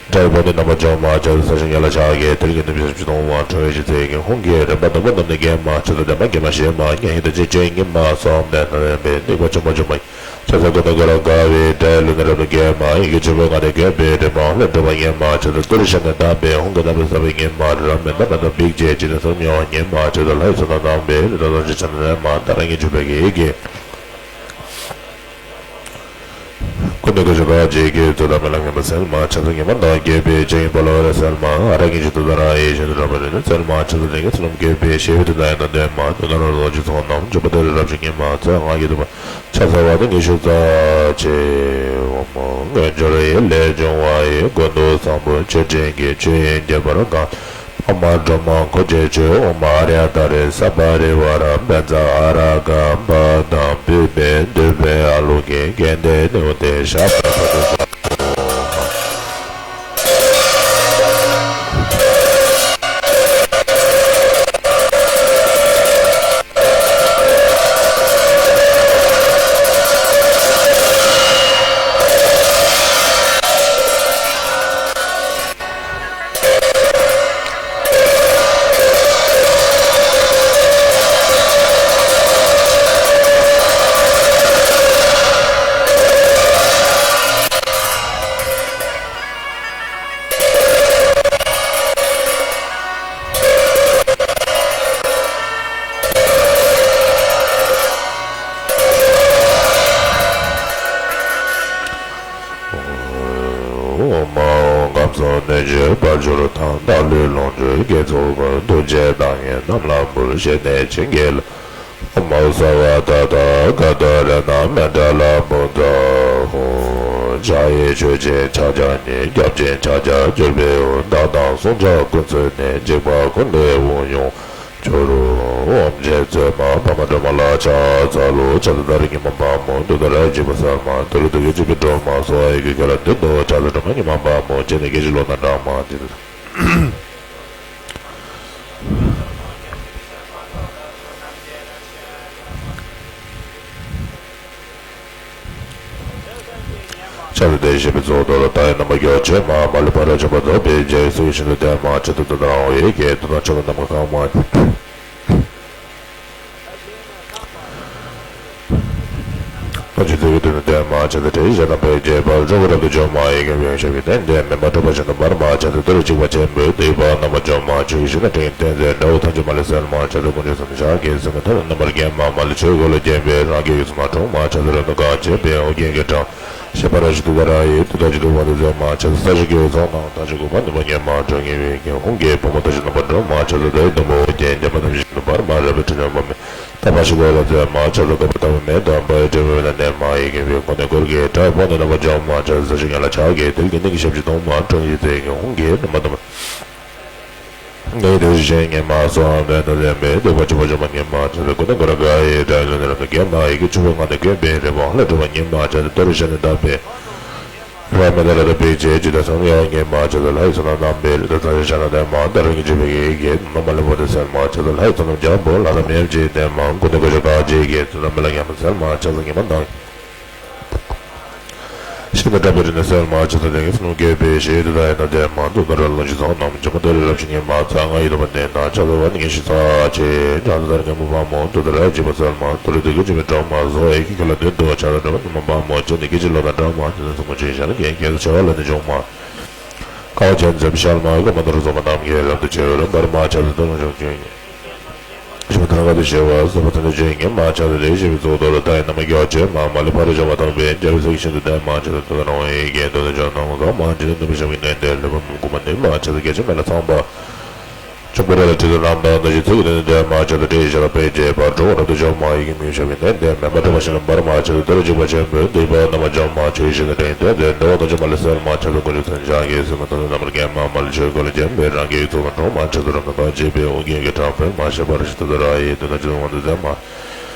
དགྲ་ཡི་དཔུང་ནི་རྣམ་པར་འཇོམས་མ། ཕྱག་འཚལ་ས་གཞི་ངན་ལ་ཕྱག་གི། ཐུལ་གྱིས་གནོན་པའི་ཞབས་ཕྱི་སྟོང་མ། ཁྲོ་བོའི་རྗེས་འཛིན་ཧཱུྃ་གིས། རལ་པ་འདོམ་པོ་རྣམས་ནི་འགེམས་མ། ཕྱག་འཚལ་འདོད་མ་སྐྱེས་མ་ཞི་མ། མྱ་ངན་འདའ་བྱེད་སྤྱོད་ཉིད་མ། གསོད་པ་འདོད་མ་ཆོས་ཉིད་མ། སྡིག་པ་ཆེན་པོ་འཇོམས་མ། ཕྱག་འཚལ་ཀུན་ནས་བསྐོར་རབ་དགའ་བའི། དགྲ་ཡི་ལུས་རྣམས་རབ་ཏུ་འགེམས་མ། ཡི་གེ་བཅུ་པོའི་ངག་ནས་བཀོད་པའི། རིག་པའི་དབང་ལུས་སྒྲོལ་མ་ཉིད་མ། ཕྱག་འཚལ་ཏུ་རེ་ཞབས་ནི་བརྡབས་པའི། ཧཱུྃ་གི་རྣམ་པར་ཟགས་པའི་ཉིད་མ། རབ་མེད་ནད་མེད་དང་འབིགས་བྱེད། འཇིག་རྟེན་གསུམ་མྱོང་བ་ཉིད་མ། ཕྱག་འཚལ་ལྷ་ཡི་ཚོགས་རྣམས་བསྣམས་པའི། བདུད་དང་ཕྱག་ན་མནན་མ། ཏཱ་ར་གཉིས་བཅུ་པའི་ཡི་གེ་ཀུན་ནས་གོས་ཆེན་དཀར་པོ་བརྗིད་ཀྱིས། ཚུལ་དང་སྨོན་ལམ་ངན་པ་སེལ་མ། ཕྱག་འཚལ་ཉོན་མོངས་ཟླ་བ་བརྒྱད་པའི། ལྕགས་ཀྱུའི་འཁོར་ལོ་འོད་རབ་གསལ་མ། ཧ་ར་གི་མཆུ་ཏོག་ཏ་ར་ཡིས། ཞི་བ་རང་བཞིན་དུ་སྡུད་རང་ཡིན། བརྩེ་བ་མཐའ་ཆུད་རྣམ་པར་སྒྲོལ་མ། ཕྱག་འཚལ་ཏེ་ཞེས་པའི་ཚོགས་གཏོར། མཐའ་ཡས་རྣམ་པར་རྒྱལ་བ་སྤྱོད་མ། འཇིགས་མ་རོ་ལངས་དྲི་ཟ་རྣམས་དང་ནོན། ཞི་མཐུན་གྱི་མཐུ་ལྡན་བསྟེན་མ། ཚེ་དང་སྔགས་ཀྱི་བསྟོད་པ། ཕྱག་འཚལ་ཝཱ་ཎི་གི་ཤུགས་རྩ་ཆེ། ཨོཾ་མངོན་སྦྱོར་ཡེ་ལས་བྱུང་བ་ཡི། ཀུན་ཏུ་བཟང་པོ་མཆོག་སྤྲིན་གྱི། ཆོས་དབྱིངས་ཁྱབ་པར་གང་། འཕགས་མ་སྒྲོལ་མ་འཁོར་བཅས་མཆོད། ཨོཾ་ཨཱརྱ་ཏཱ་རེ་སརྦ་རི་ཝཱ་ར་བཛྲ་ཨ་ར་ག་པ་དང་པུཥྤེ་འདུས་པའི་ཨ་ལོ་ཀེ་གནྡྷེ་ནཻ་ཝི་དྱེ་ཤ་པ་ས་ཏུ། ཨོཾ་ཨཱཿཧཱུྃ་ཁམས་གསུམ་གནོད་སྦྱིན་དཔལ་འབྱོར་དང་། བདག་ལུས་ལོངས་སྤྱོད་དགེ་ཚོགས་ཀུན། ཐུགས་རྗེས་བདག་ཉིད་རྣམས་ལ་འབུལ། བཞེས་ནས་བྱིན་གྱིས་རློབས། ཨོཾ་སརྦ་ད་ཐཱ་ག་ཏོ་རཏྣ་མཎྜ་ལ་བྷུ་ཏ་ཧཱུྃ། ཕྱག་གཡས་མཆོག་སྦྱིན་ཕྱག་རྒྱ་གཉིས། སྐྱབས་སྦྱིན་ཕྱག་རྒྱ་བཅུ་པའི་དབུས། བདག་དང་བསྲུང་བྱ་ཀུན་བསལ་ནས། འཇིགས་པ་ཀུན་ལས་དབང་ཡོངས་སྐྱོབ་རོ། ཨོཾ་རྗེ་བཙུན་མ་འཕགས་མ་སྒྲོལ་མ་ལ་ཕྱག་འཚལ་ལོ། ཕྱག་འཚལ་ཏཱ་ར་གི་སྙིང་པོ་དཔལ་མོ། ཏུཏྟཱ་ར་ཡི་འཇིགས་པ་སེལ་མ། ཏུ་རེ་ཏུ་གི་མཆུ་པོས་སྒྲོལ་མ། གསོ་བ་ཡི་གེ་བརྒྱ་ལ་བསྡུ་བ། ཕྱག་འཚལ་སྒྲོལ་མ་སྙིང་པོ་དཔལ་མོ། སྤྱན་ནི་སྐད་ཅིག་ལོག་ལྟ་སྒྲོལ་མ། འཇིག་རྟེན། ལ་དེ་བཞིན་པའི་ཚོགས་དོར་ལ་ད་ཡི་རྣམ་པ་སྐྱོ་ཆེ་མ་མ་ལུས་པར་བྱོན་པ་རྫོགས་པའི་རྒྱལ་སྲས་ཤིན་ཏུ་ལྡན་མ་ཆེ་ཏུ་ཏུ་དང་འོ་ཡེ་གེ་ཏུ་དང་ཆོ་ག་རྣམ་པ་གང་མ། ལོ་ཅི་ཚེ་གི་དུས་ནི་ལྡན་མ་ཆེ་ཏུ་དྲེ་ཞེ་དང་པའི་རྒྱས་པར་འགྲོ་གི་རབ་ཏུ་འཇོམས་མ་ཡི་གེ་བེང་ཤ་བི་ཏན་ཏན་མེ་མ་གྲུབ་པ་བཞིན་དུ་འབར་མ་ཆེ་ཏུ་ཏུ་རུ་གཅིག་པ་ཆེན་པོའི་སྡིག་པ་རྣམ་པ་འཇོམས་མ་ཆོས་ཀྱི་ཞིང་ན་དྲིན་ཏན་ཏན་དགྲ་བོ་ཐམས་ཅད་མ་ལུས་སེལ་མ་ཆེ་ཏུ་ཀུན་གྱི་སེམས་ཤ་གི་སེམས་ཐར་རྣམ་པར་རྒྱལ་མ་མ་ལུས་ཆོས་གོ་ལ་རྒྱན་པའི་རང་རྒྱལ་ཡུལ་སུ་མ་གྲོང་མ་ཆེ་ཏུ་རབ་ཏུ་གང་བྱེད་པའི་ཨོ་རྒྱན་གྱི་གྲངས། ཤེས་པ་ར་ཞི་བདེ་ད་ར་ཡི་དུས་ད་ཇི་ལྟར་བ་དུ་མཛད་མ་ཆ་ས་ས་ཞི་གི་འོད་ཚང་དང་ད་ཞི་གོ་པ་ནུས་པ་ཉེ་མ་གྲོང་ངེས་པའི་ཀྱང་ཧུང་གི་བུ་མོ་ད་ཞི་རྣམ་པར་འགྲོ་མ་ཆ་ས་དའི་དུམ་བུ་རྒྱན་རྒྱ་མ་ཐམས་ཅད་ནུས་པར་མ་རབ་པའི་དྲི་ཉམས་པ་མེད་ད་པ་ཞི་གོ་ལ་མཛད་མ་ཆ་ས་ཀ་པ་ད་བུ་མེད་དམ་པའི་དྲི་བའི་ན་གནས་མ་ཡི་གི་བའི་ཁོ་ནས་གོར་གི་དྲ་བོ་ནས་རྣམ་པར་འཇོམས་མ་ཆ་ས་ས་ཞི་ངེ་ལ་ཆགས་ཀྱི་དིལ་གི་ནི་གི་ཞབས་ཀྱི་དུང་མ་གྲོང་ཡི་ཚེ་གི་ཧུང་གི་ནུས་མ་དམ། ངའི་དེ་བཞིན་ཉི་མ་སོགས་ལྡན་དུ་ལྡན་པའི་སྡིག་པ་ཆུ་བོ་ཆུ་མ་ཉི་མ་ཆེ་ལ་ཀུན་ཏུ་ཀུ་ར་ག་ཡི་དགྲ་ལུས་ནི་རབ་ཏུ་རྒྱས་མ་ཡི་གེ་ཆུ་བོ་ལྔ་ནི་ཀུན་པའི་རི་བོང་ལ་གྲུབ་པ་ཉི་མ་ཆེ་ལ་ཏུ་རུ་ཤ་ནི་བཏབ་པའི་ར་མི་ད་ར་ཏུ་པི་ཅེ་ཇི་ཏ་སམ་ཡ་ཉི་མ་ཆེ་ལ་ལྷའི་ཚོགས་རྣམས་རྣམ་པའི་རི་དྭགས་ཚངས་ཤ་ན་ལྡན་མ་ད་རུང་གི་ཆུ་བོ་ཡི་གེ་ནུ་མ་ལ་བོ་དེ་སེལ་མ་ཆེ་ལ་ལྷའི་ཚོགས་རྣམས་རྒྱལ་པོ་ལྷ་དང་མིའམ་ཅི་ལྡན་མ་ཀུན་ཏུ་ཀུ་ཤ་ག་ཇི་གེ་ཚུལ་ལ་མི་ལ་ཉམས་སེལ་མ་ཆེ་ལ་ཉི་མ་དང་། ཤིན་ཏུ་དྲག་པོའི་རིགས་ནི་སེལ་མ་ཆེ་ས་དེ་གིས་སུ་བསྐྱེད་པའི་ཞེས་དེ་ལྟ་ཡིན་ན་དེ་མ་འདུག་ན་ར་ལོ་ཅི་ཚང་རྣམས་འཇོམས་པ་དེ་ལས་རབ་ཅིང་ཉེ་མ་ཚ་ང་ཡི་དོན་པ་ནི་ན་ཆ་ལ་བ་ནི་ངེས་ཤེས་ཚ་ཆེ་ཇ་ལ་དར་ཉམས་པ་མོ་དུ་དར་ཅི་པ་སེལ་མ་དུ་རུ་དེ་གི་ཅི་མི་གྲོག་མ་བཟོ་ཨེ་ཀི་ཁ་ལ་དོན་དུ་ཆ་ལ་འདྲ་བ་ནི་མ་པ་མོ་ཅི་ནི་ཀི་ཅི་ལོ་ན་འདྲ་མ་ཅི་ནི་སུ་མོ་ཅི་ཤ་ལ་ཀེ་ཀེ་ཆ་བ་ལ་ནི་འཇོག་མ། ཀ་བ་ཅན་འཛེམ་ཤལ་མ་ཡི་གོ་མ་དུ་རུ་བཟོ་མ་རྣམས་ཀྱི་རབ་ཏུ་ཆེ་བའི་རིམ་པར་མ་ཆ་ལ་དོན་འཇོག་ཅི། ཞི་བ་ཐང་ག་དུ་ཞེ་བ་སོ་པ་ཐང་དུ་ཅེ་ཉེ་མ་ཆ་དུ་རེ་ཞེ་བའི་ཚོགས་དོ་ལ་ད་ཡི་ན་མ་གྱོ་ཅེ་མ་མ་ལི་ཕ་རི་ཞོ་བ་ཐང་བེ་ཇ་བི་སེ་ཤིན་དུ་དེ་མ་ཆ་དུ་དུ་ན་བ་ཡི་གེ་དོ་དུ་ཇོ་ན་བ་ག་མ་ཅི་དུ་ནུ་བི་ཞོ་བི་ནེ་དེ་ལི་བ་མུ་གུ་མ་ནི་མ་ཆ་དུ་གེ་ཅི་མེ་ལ་ཚང་པ། ཅུང་པོ་ར་ལ་ཁྲི་དུ་རྣམ་དང་ན་ཞི་ཚིག་དུ་ནི་དེ་མ་ཆ་དུ་རེ་ཞེ་ལ་པེ་ཅེ་པ་གྲོ་ར་དུ་ཇོ་མ་ཡི་གེ་མི་ཞོ་བི་ནེ་དེ་མེ་མ་གྲོ་མ་ཤི་ལ་འབར་མ་ཆ་དུ་དུ་ར་ཅིག་པ་ཆེན་པོ་དེ་བ་ན་མ་ཇོ་མ་ཆོས་ཤིན་དུ་དེ་དེ་འདོ་དུ་ཇོ་མ་ལ་སེལ་མ་ཆ་དུ་ཀུ་ཅུ་ཚན་ཇ་གེ་སི་མ་དུ་ན་མ་ར་གེ་མ་མ་ལ་ཆོས་གོ་ལ་ཇེ་མེ་རང་གེ་ཚོ་མ་གྲོ་མ་ཆ་དུ་ར་མ་པ་ཅེ་པེ་འོ་གེ་གེ་ཁྲ་ཕེ་མ་ཤ་པ་ར་ཤི་དུ་དུ་ར་ཡི་དུ་ན་ཅི་དུ་མ་དུ་དེ་མ།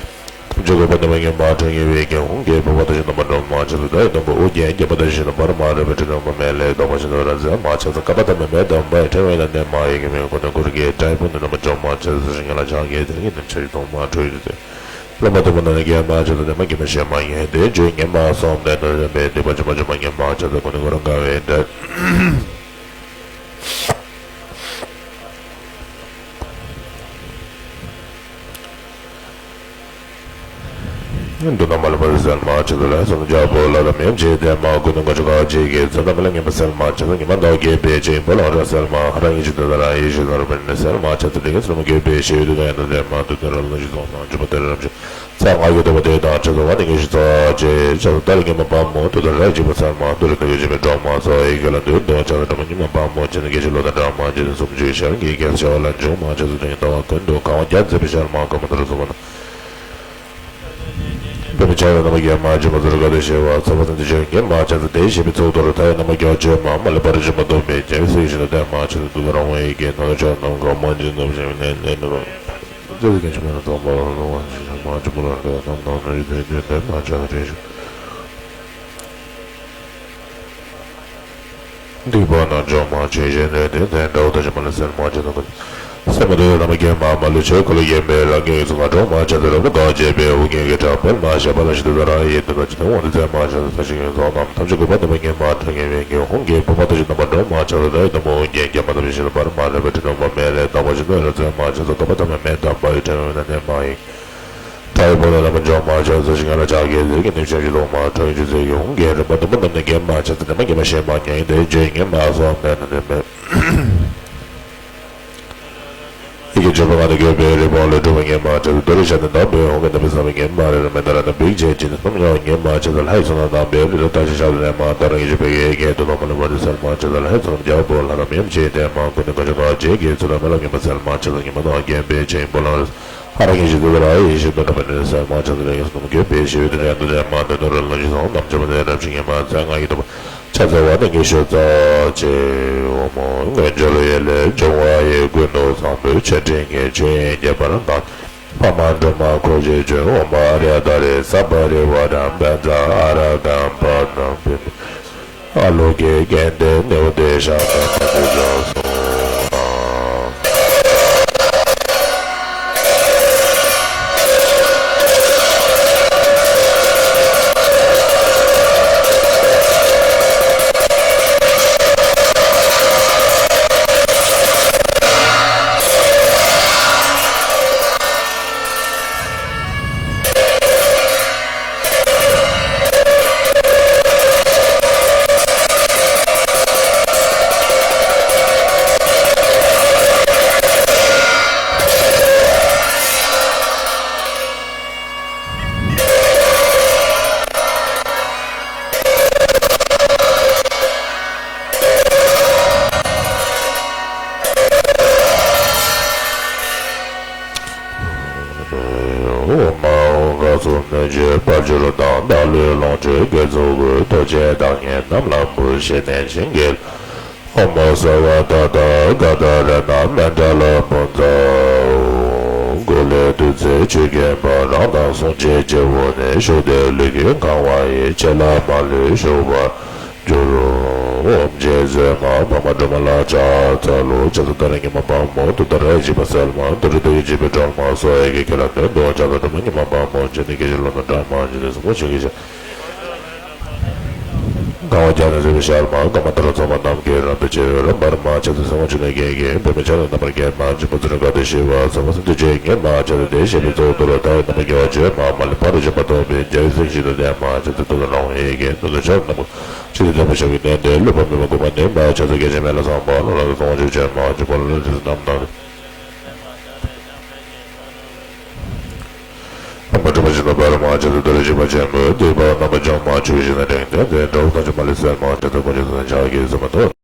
ཐམས་ཅད་འགོག་པ་ནི་མ་ངེས་མ་གྲོང་ངེས་པའི་ཀྱང་ཧུང་གིས་བུམ་པ་དང་ཞིང་དུ་མ་འགྲོ་མ་ཆེ་ཚུལ་དང་ཡི་དམ་པ་ཨོ་རྒྱན་བརྒྱན་པ་དང་ཞིང་དུ་འབར་མ་རབ་པའི་དྲི་ནོར་མ་མེད་ལས་བདག་པ་ཞིང་དུ་ར་མཛད་མ་ཆེ་ཚུལ་ཀ་པ་ཐ་མ་མེད་དམ་པའི་ཕྲེང་བའི་ནང་ནས་མ་ཡི་གེ་མེད་ཀུན་ནས་འཁོར་གྱི་དགྲ་ཡི་དཔུང་དུ་ནི་མ་འཇོམས་མ་ཆེ་ཚུལ་ཞིང་ལ་ཕྱག་གི་དེ་ཉིད་ནི་ཆ་ཡི་ཐོག་མ་འཕྲོ་ཡི་དུས་བླ་མ་དུ་མ་ནང་ནས་རྒྱལ་མ་ཆེ་ཚུལ་ནི་མ་གི་མ་ཤེས་མ་ཡིན་ཏེ་བརྗོད་ཉན་མ་སོང་དེ་ནི་ལྡན་པའི་སྡིག་པ་ཅི་མ་ཅི་མ་ཉན་མ་ཆེ་ཚུལ་ཀུན་ནས་འཁོར་འགའ་བའི་དགྲ། མདུན་ན་མ་ལ་མ་ཟེར་མ་ཆེ་ཚུལ་ལ་སོང་རྒྱལ་པོ་ལ་དམ་ཡམ་ཆེ་དེ་མ་ཀུན་ནས་མགོ་ཆུ་ཁ་ཆེ་གེ་ཚུལ་དམ་ལ་ངན་པ་སེལ་མ་ཆེ་ཚུལ་ཉི་མ་མདོག་རྒྱས་པའི་ཆེ་ཡིན་པོ་ལ་ར་སེལ་མ་ཧ་ར་ངེས་ཤེས་དེ་ལ་ར་ཡེ་ཤེས་ལ་ར་པན་ནས་སེལ་མ་ཆེ་ཚུལ་དེ་གེ་སུ་མ་རྒྱས་པའི་ཤེས་ཡོད་དེ་ཡང་དེ་མ་དུ་དེ་ར་ལ་ཞིག་སོང་མ་འཇུ་པ་དེ་ར་རམ་ཤེས་ཚ་ང་ཡོད་དེ་བ་དེ་དང་ཆེ་ཚུལ་བ་ནི་ངེས་ཤེས་ཚ་ཆེ་ཆེ་ཚུལ་ད་ལ་ངན་པ་པ་མོ་དུ་དེ་ར་ཅིག་པ་སེལ་མ་དུ་ར་དུ་ཡོད་ཅེས་པའི་གྲོགས་མ་ཚོ་ཡི་གེ་ལ་འདུན་དོ་ཆ་ཚུལ་དྲ་མ་ཉི་མ་པ་མོ་ཆེ་ནི་ངེས་ཤེས་ལོ་དང་གྲངས་མ་ཆེ་ཚུལ་སུམ་ཅུའི་ཤར་གྱི་རྒྱལ་ཤ་བ་ལ་འཇུ་མ་ཆེ་ཚུལ་དུ་ཡིན་ལྟ་བ་ཀུན་ཏུ་གང་བ་རྒྱ་མཛད་པའི་ཤར་མ་ཀ་མ་དུ་ར་སོ་བ་ན། པདྨ་འཆང་བའི་རྣམ་པ་རྒྱལ་མ་ཆེན་པོ་ཚུར་བཀའ་སྡོད་ཞེས་པ་ཚོགས་པ་ཚན་དུ་བྱོན་ངེས་མ་ཆེན་ཚུལ་དེ་ཞེས་པའི་ཚོགས་དོར་མཐའ་ཡས་རྣམ་པ་རྒྱ་ཆེན་མ་མ་ལུས་པར་བྱོན་པ་སྟོན་པའི་རྒྱལ་བའི་སྲས་ཞིག་ཏུ་བསྟན་མ་ཆེན་ཚུལ་དུ་རང་དབང་ཡི་གེ་ནང་ཆོག་རྣམ་གང་མ་འཇིག་རྣམ་བཞིན་ནས་ལས་ནུ་རོ། ཚེ་གི་ཀུན་སྤྱོད་མེད་ན་དང་པོ་ལ་ལོང་བ་ཞིག་མ་ཆེན་པོ་ལ་འདོད་རྣམ་སྣང་ནུས་ཡི་དོན་དུ་བསྟན་མ་ཆེན་ཚུལ་དེ་ཞེས། སྡིག་པ་རྣམས་འཇོམས་མ་ཆེ་ཞིང་ནད་དེ་ནད་འདྲ་བ་དང་ཞིང་མ་ལ་སེལ་མ་ཆེ་ན་ཀུན། སེམས་མ་དུལ་ལ་མ་སྐྱེས་མ་མ་ལུས་ཆོས་འཁོར་ལོ་ཡན་པའི་ལམ་གྱི་ཡུལ་སུ་ང་གྲོང་མ་ཆེ་ཚུལ་རབ་ཏུ་གང་བྱེད་པའི་ཨོ་རྒྱན་གྱི་གྲགས་པས་མ་ཞབས་པ་ལ་ཞིག་ཏུ་ད་རང་ཡིད་དུ་ད་ཅི་དང་དབང་དུ་མཛད་མ་ཆེ་ཚུལ་ས་ཞིང་ཡོད་ཚོགས་རྣམས་ཐམས་ཅད་འགུགས་པ་དུ་མ་ངེས་མ་དྲང་ངེས་པའི་ངེས་ཧོང་གི་བུམ་པ་དང་ཞིང་དུ་མ་འགྲོ་མ་ཆེ་ཚུལ་ད་ཡི་དམ་ཨོ་རྒྱན་རྒྱ་མ་དམ་ཞིང་དུ་འབར་མ་རབ་པའི་དྲི་ནོར་མ་མེད་ལས་བདག་པ་ཞིག་ཏུ་རབ་མཛད་མ་ཆེ་ཚུལ་བདག་པ་ཐ་མ་མེད་དམ་པ་ཡི་དྲན་མེད་ན་གནས་མ་ཡིན། ད་ཡི་བུ་ལ་ལ་མ་འཇོག་མ་ཆག་ཚུལ་ཞིང་ང་ལ་ཆག་གེ་ཟེར་གྱི་ནུས་ཤེས་ཀྱི་ལོག་མ་གྲོང་ཡུལ་ཚེ་གི་ཧོང་གི་རིམ་པ་དུ་མ་རྣམས་ནི་རྒྱན་མ་ཆག་ཚུལ་ནི་མ་རྒྱན་མ་ཤེས་མ་ཉན་ཡིན་དེ་བརྗོད་ངན་མ་སོགས་མེད་ན་ནི་མེད། ཡི་གེ་བརྗོད་པ་ང་ནི་དགོས་པའི་རི་བོང་ལས་གྲུབ་པ་ངན་མ་ཆག་ཚུལ་དུ་རུ་ཤ་ནི་འདམ་པའི་ཧོང་གི་ནི་མི་བསམ་པའི་ངན་མ་རེ་རུ་མེ་ད་ར་ནི་བིག་བྱེད་ཅི་ནི་སྣུམ་ཡང་ངན་མ་ཆག་ཚུལ་ལྷའི་ཚོགས་རྣམས་འདམ་པའི་རི་རུ་ལྟ་ཞིང་ཤ་ལུ་ནས་མ་ད་རང་ཡི་ཞི་བའི་ཡི་གེ་དུ་ནོ་མ་ལུ་བ་དུ་སར་མ་ཆག་ཚུལ་ལྷའི་ཚོགས་རྣམས་རྒྱལ་པོ་ལྷ་དམ་ཡམ་ཆེ་དེ་མ་ཀུན་ནི་གང་བྱུང་དང་རྗེས་ཀྱི་ཚུལ་ལ་མེ་ལ་ངན་པ་སེལ་མ་ཆག་ཚུལ་ཉི་མ་དང་རྒྱན་པའི་ཆེན་པོ་ལ། ཧ་ར་ངེས་ཤེས་དུ་ལ་ཡེ་ཤེས་དོན་དམ་པའི་ནི་སེལ་མ་ཆག་ཚུལ་ལས་ངེས་སུ་དགོས་པའི་ཞེས་པའི་དོན་ཡང་དུ་ལྡན་མ་དོན་དུ་རོལ་ལ་ཞིག་སོང་རྣམ་འབྱོར་པ་ནི་རབ་ཅིང་ངེས་མ་མཛད་ང་ཡི་དོན་པ་ཆ་ཚང་བ་ནི་ངེས་ཤེས་རྩ་ཆེ་འོ་མོ་མངོན་བརྗོད་ཡེ་ལས་འབྱུང་བ་ཡི་ཀུན་ཏུ་བཟང་པོའི་ཆེ་འབྲིང་གི་ཆོས་དབྱིངས་རྒྱས་པར་གནང་། ཕ་མ་སྒྲོལ་མ་འཁོར་བཅས་བྱོན་འོ་མ་ར་ད་རེ་ས་པ་རི་བ་ར་བན་ཛ་ཨ་ར་གམ་པ་ནམ་པི་ཨ་ལོ་ཀེ་གན་ཏེ་ནེའུ་ཏེ་ཤ་ཏ་མ་ཏུ་ཇ་སོ། སུ་མི་འཇིགས་པར་གྱུར་ཏོ། བདག་བློའི་ལོངས་སྤྱོད་དགེ་ཚོགས་ཀུན། ཐུགས་རྗེས་བདག་ཉིད་རྣམས་ལ་འབུལ། ཞེས་ནས་བྱིན་གྱིས་བརླབས། ཨོཾ་སརྦ་ཏ་ཏ་ག་ཏ་རཏྣ་མཎྜལ་བྷུ་ཛ། འོ། འགོག་ལས་བདུད་རྩི་ཆུ་སྐྱེས་པ། རང་དང་སྲུང་བྱེད་སྤྱི་བོ་ནས། ཞུགས་ཏེ་ལུས་ཀྱི་ཁང་བ་ཡི། ཕྱི་ལ་མ་ལུས་ཞུགས་པར་འགྱུར། ཨོཾ་རྗེ་བཙུན་མ་འཕགས་མ་སྒྲོལ་མ་ལ་ཕྱག་འཚལ་ལོ། ཕྱག་འཚལ་ཏུ་རེ་ཉི་མ་དཔལ་མོ། ཏུཏྟཱ་ར་འཇིགས་པ་སེལ་མ། ཏུ་རེ་ཏུ་ཡིས་འཇིགས་པའི་སྒྲོལ་མ་སོགས། ཡི་གེ་ཁྱེད་ལ་འདོན་དུ་བྱ་དང་། སྒྲོལ་མ་ཉི་མ་དཔལ་མོ། ཇི་ནས་སྐྱེས་ཀྱི་ལོ་ན་སྒྲོལ་མ། ཇི་ནས་སྲིན་པོ་ཆེ་གི་ཞལ། གང་བ་བརྒྱ་ནི་བརྩེགས་པའི་ཞལ་མ། དཀར་མོ་ལྟར་མཚུངས་པ་རྣམས་ཀྱིས། རབ་ཏུ་ཕྱེ་བའི་རོལ་པར་མ། ཕྱག་འཚལ་སྲིན་པོ་ཆེ་ནི་བརྒྱད་ཀྱིས། པདྨས་ཕྱག་ནི་རྣམ་པར་བརྒྱན་མ། འཇིགས་པ་ཚུལ་ཁྲིམས་དགའ་སྟོན་ཞི་བ། ཚངས་པ་སྲིན་མོ་ཆེ་བརྒྱད་མ། ཕྱག་འཚལ་ཏེ་བཞད་པའི་གཙུག་ཏོར། མཐའ་ཡས་རྣམ་པར་རྒྱལ་བ་བཅོས་མ། མ་ལུས་ཕ་རོལ་ཕྱིན་པ་ཐོབ་པའི། རྒྱལ་བའི་སྲས་ཀྱི་ཞལ་དུ་བསྟན་མ། ཕྱག་འཚལ་ཏུཏྟཱ་ན་ཧཱུྃ་ཡི་གེས། དོན་དམ་ཕྱག་ནི་རྣམ་པར་ཕྱག་ནི་བརྒྱད་མ། ཕྱག་འཚལ་ཏེ་བསྟན་པ་ཞབས་ཀྱིས་བསྟན། བསླུས་པ་མེད་པ་དགུག་པ་ནི། མ་ཕྱག་འཚལ་སྐད་ཅིག་མེ་ལྷ་བསངས་མ། རླུང་ལྷ་དང་སྲིན་པོ་ཆེ་བཅོས་མ། འཇིགས་པ་ལ་ལུས་ཏེ་རྣམ་སྣང་སྟེ། སྟོན་པ་སྒྲིབ་པ་ཆེན་པོ་འབར་མ། ཕྱག་འཚལ་ཏུ་རེ་འཇིགས་པ་ཆེན་པོས། སྡིག་པ་རྣམ་པར་སྦྱོང་མ། ཆོས་སྐུའི་ཞིང་ན་དྲན་ཏེ། དགྲ་བོ་ཐམས་ཅད་མ་ལུས་བསད་མ། ཕྱག་འཚལ་དཀོན་མཆོག་གསུམ་ལྡན་ཕྱག་གིས་བཟུང་བ་དང་།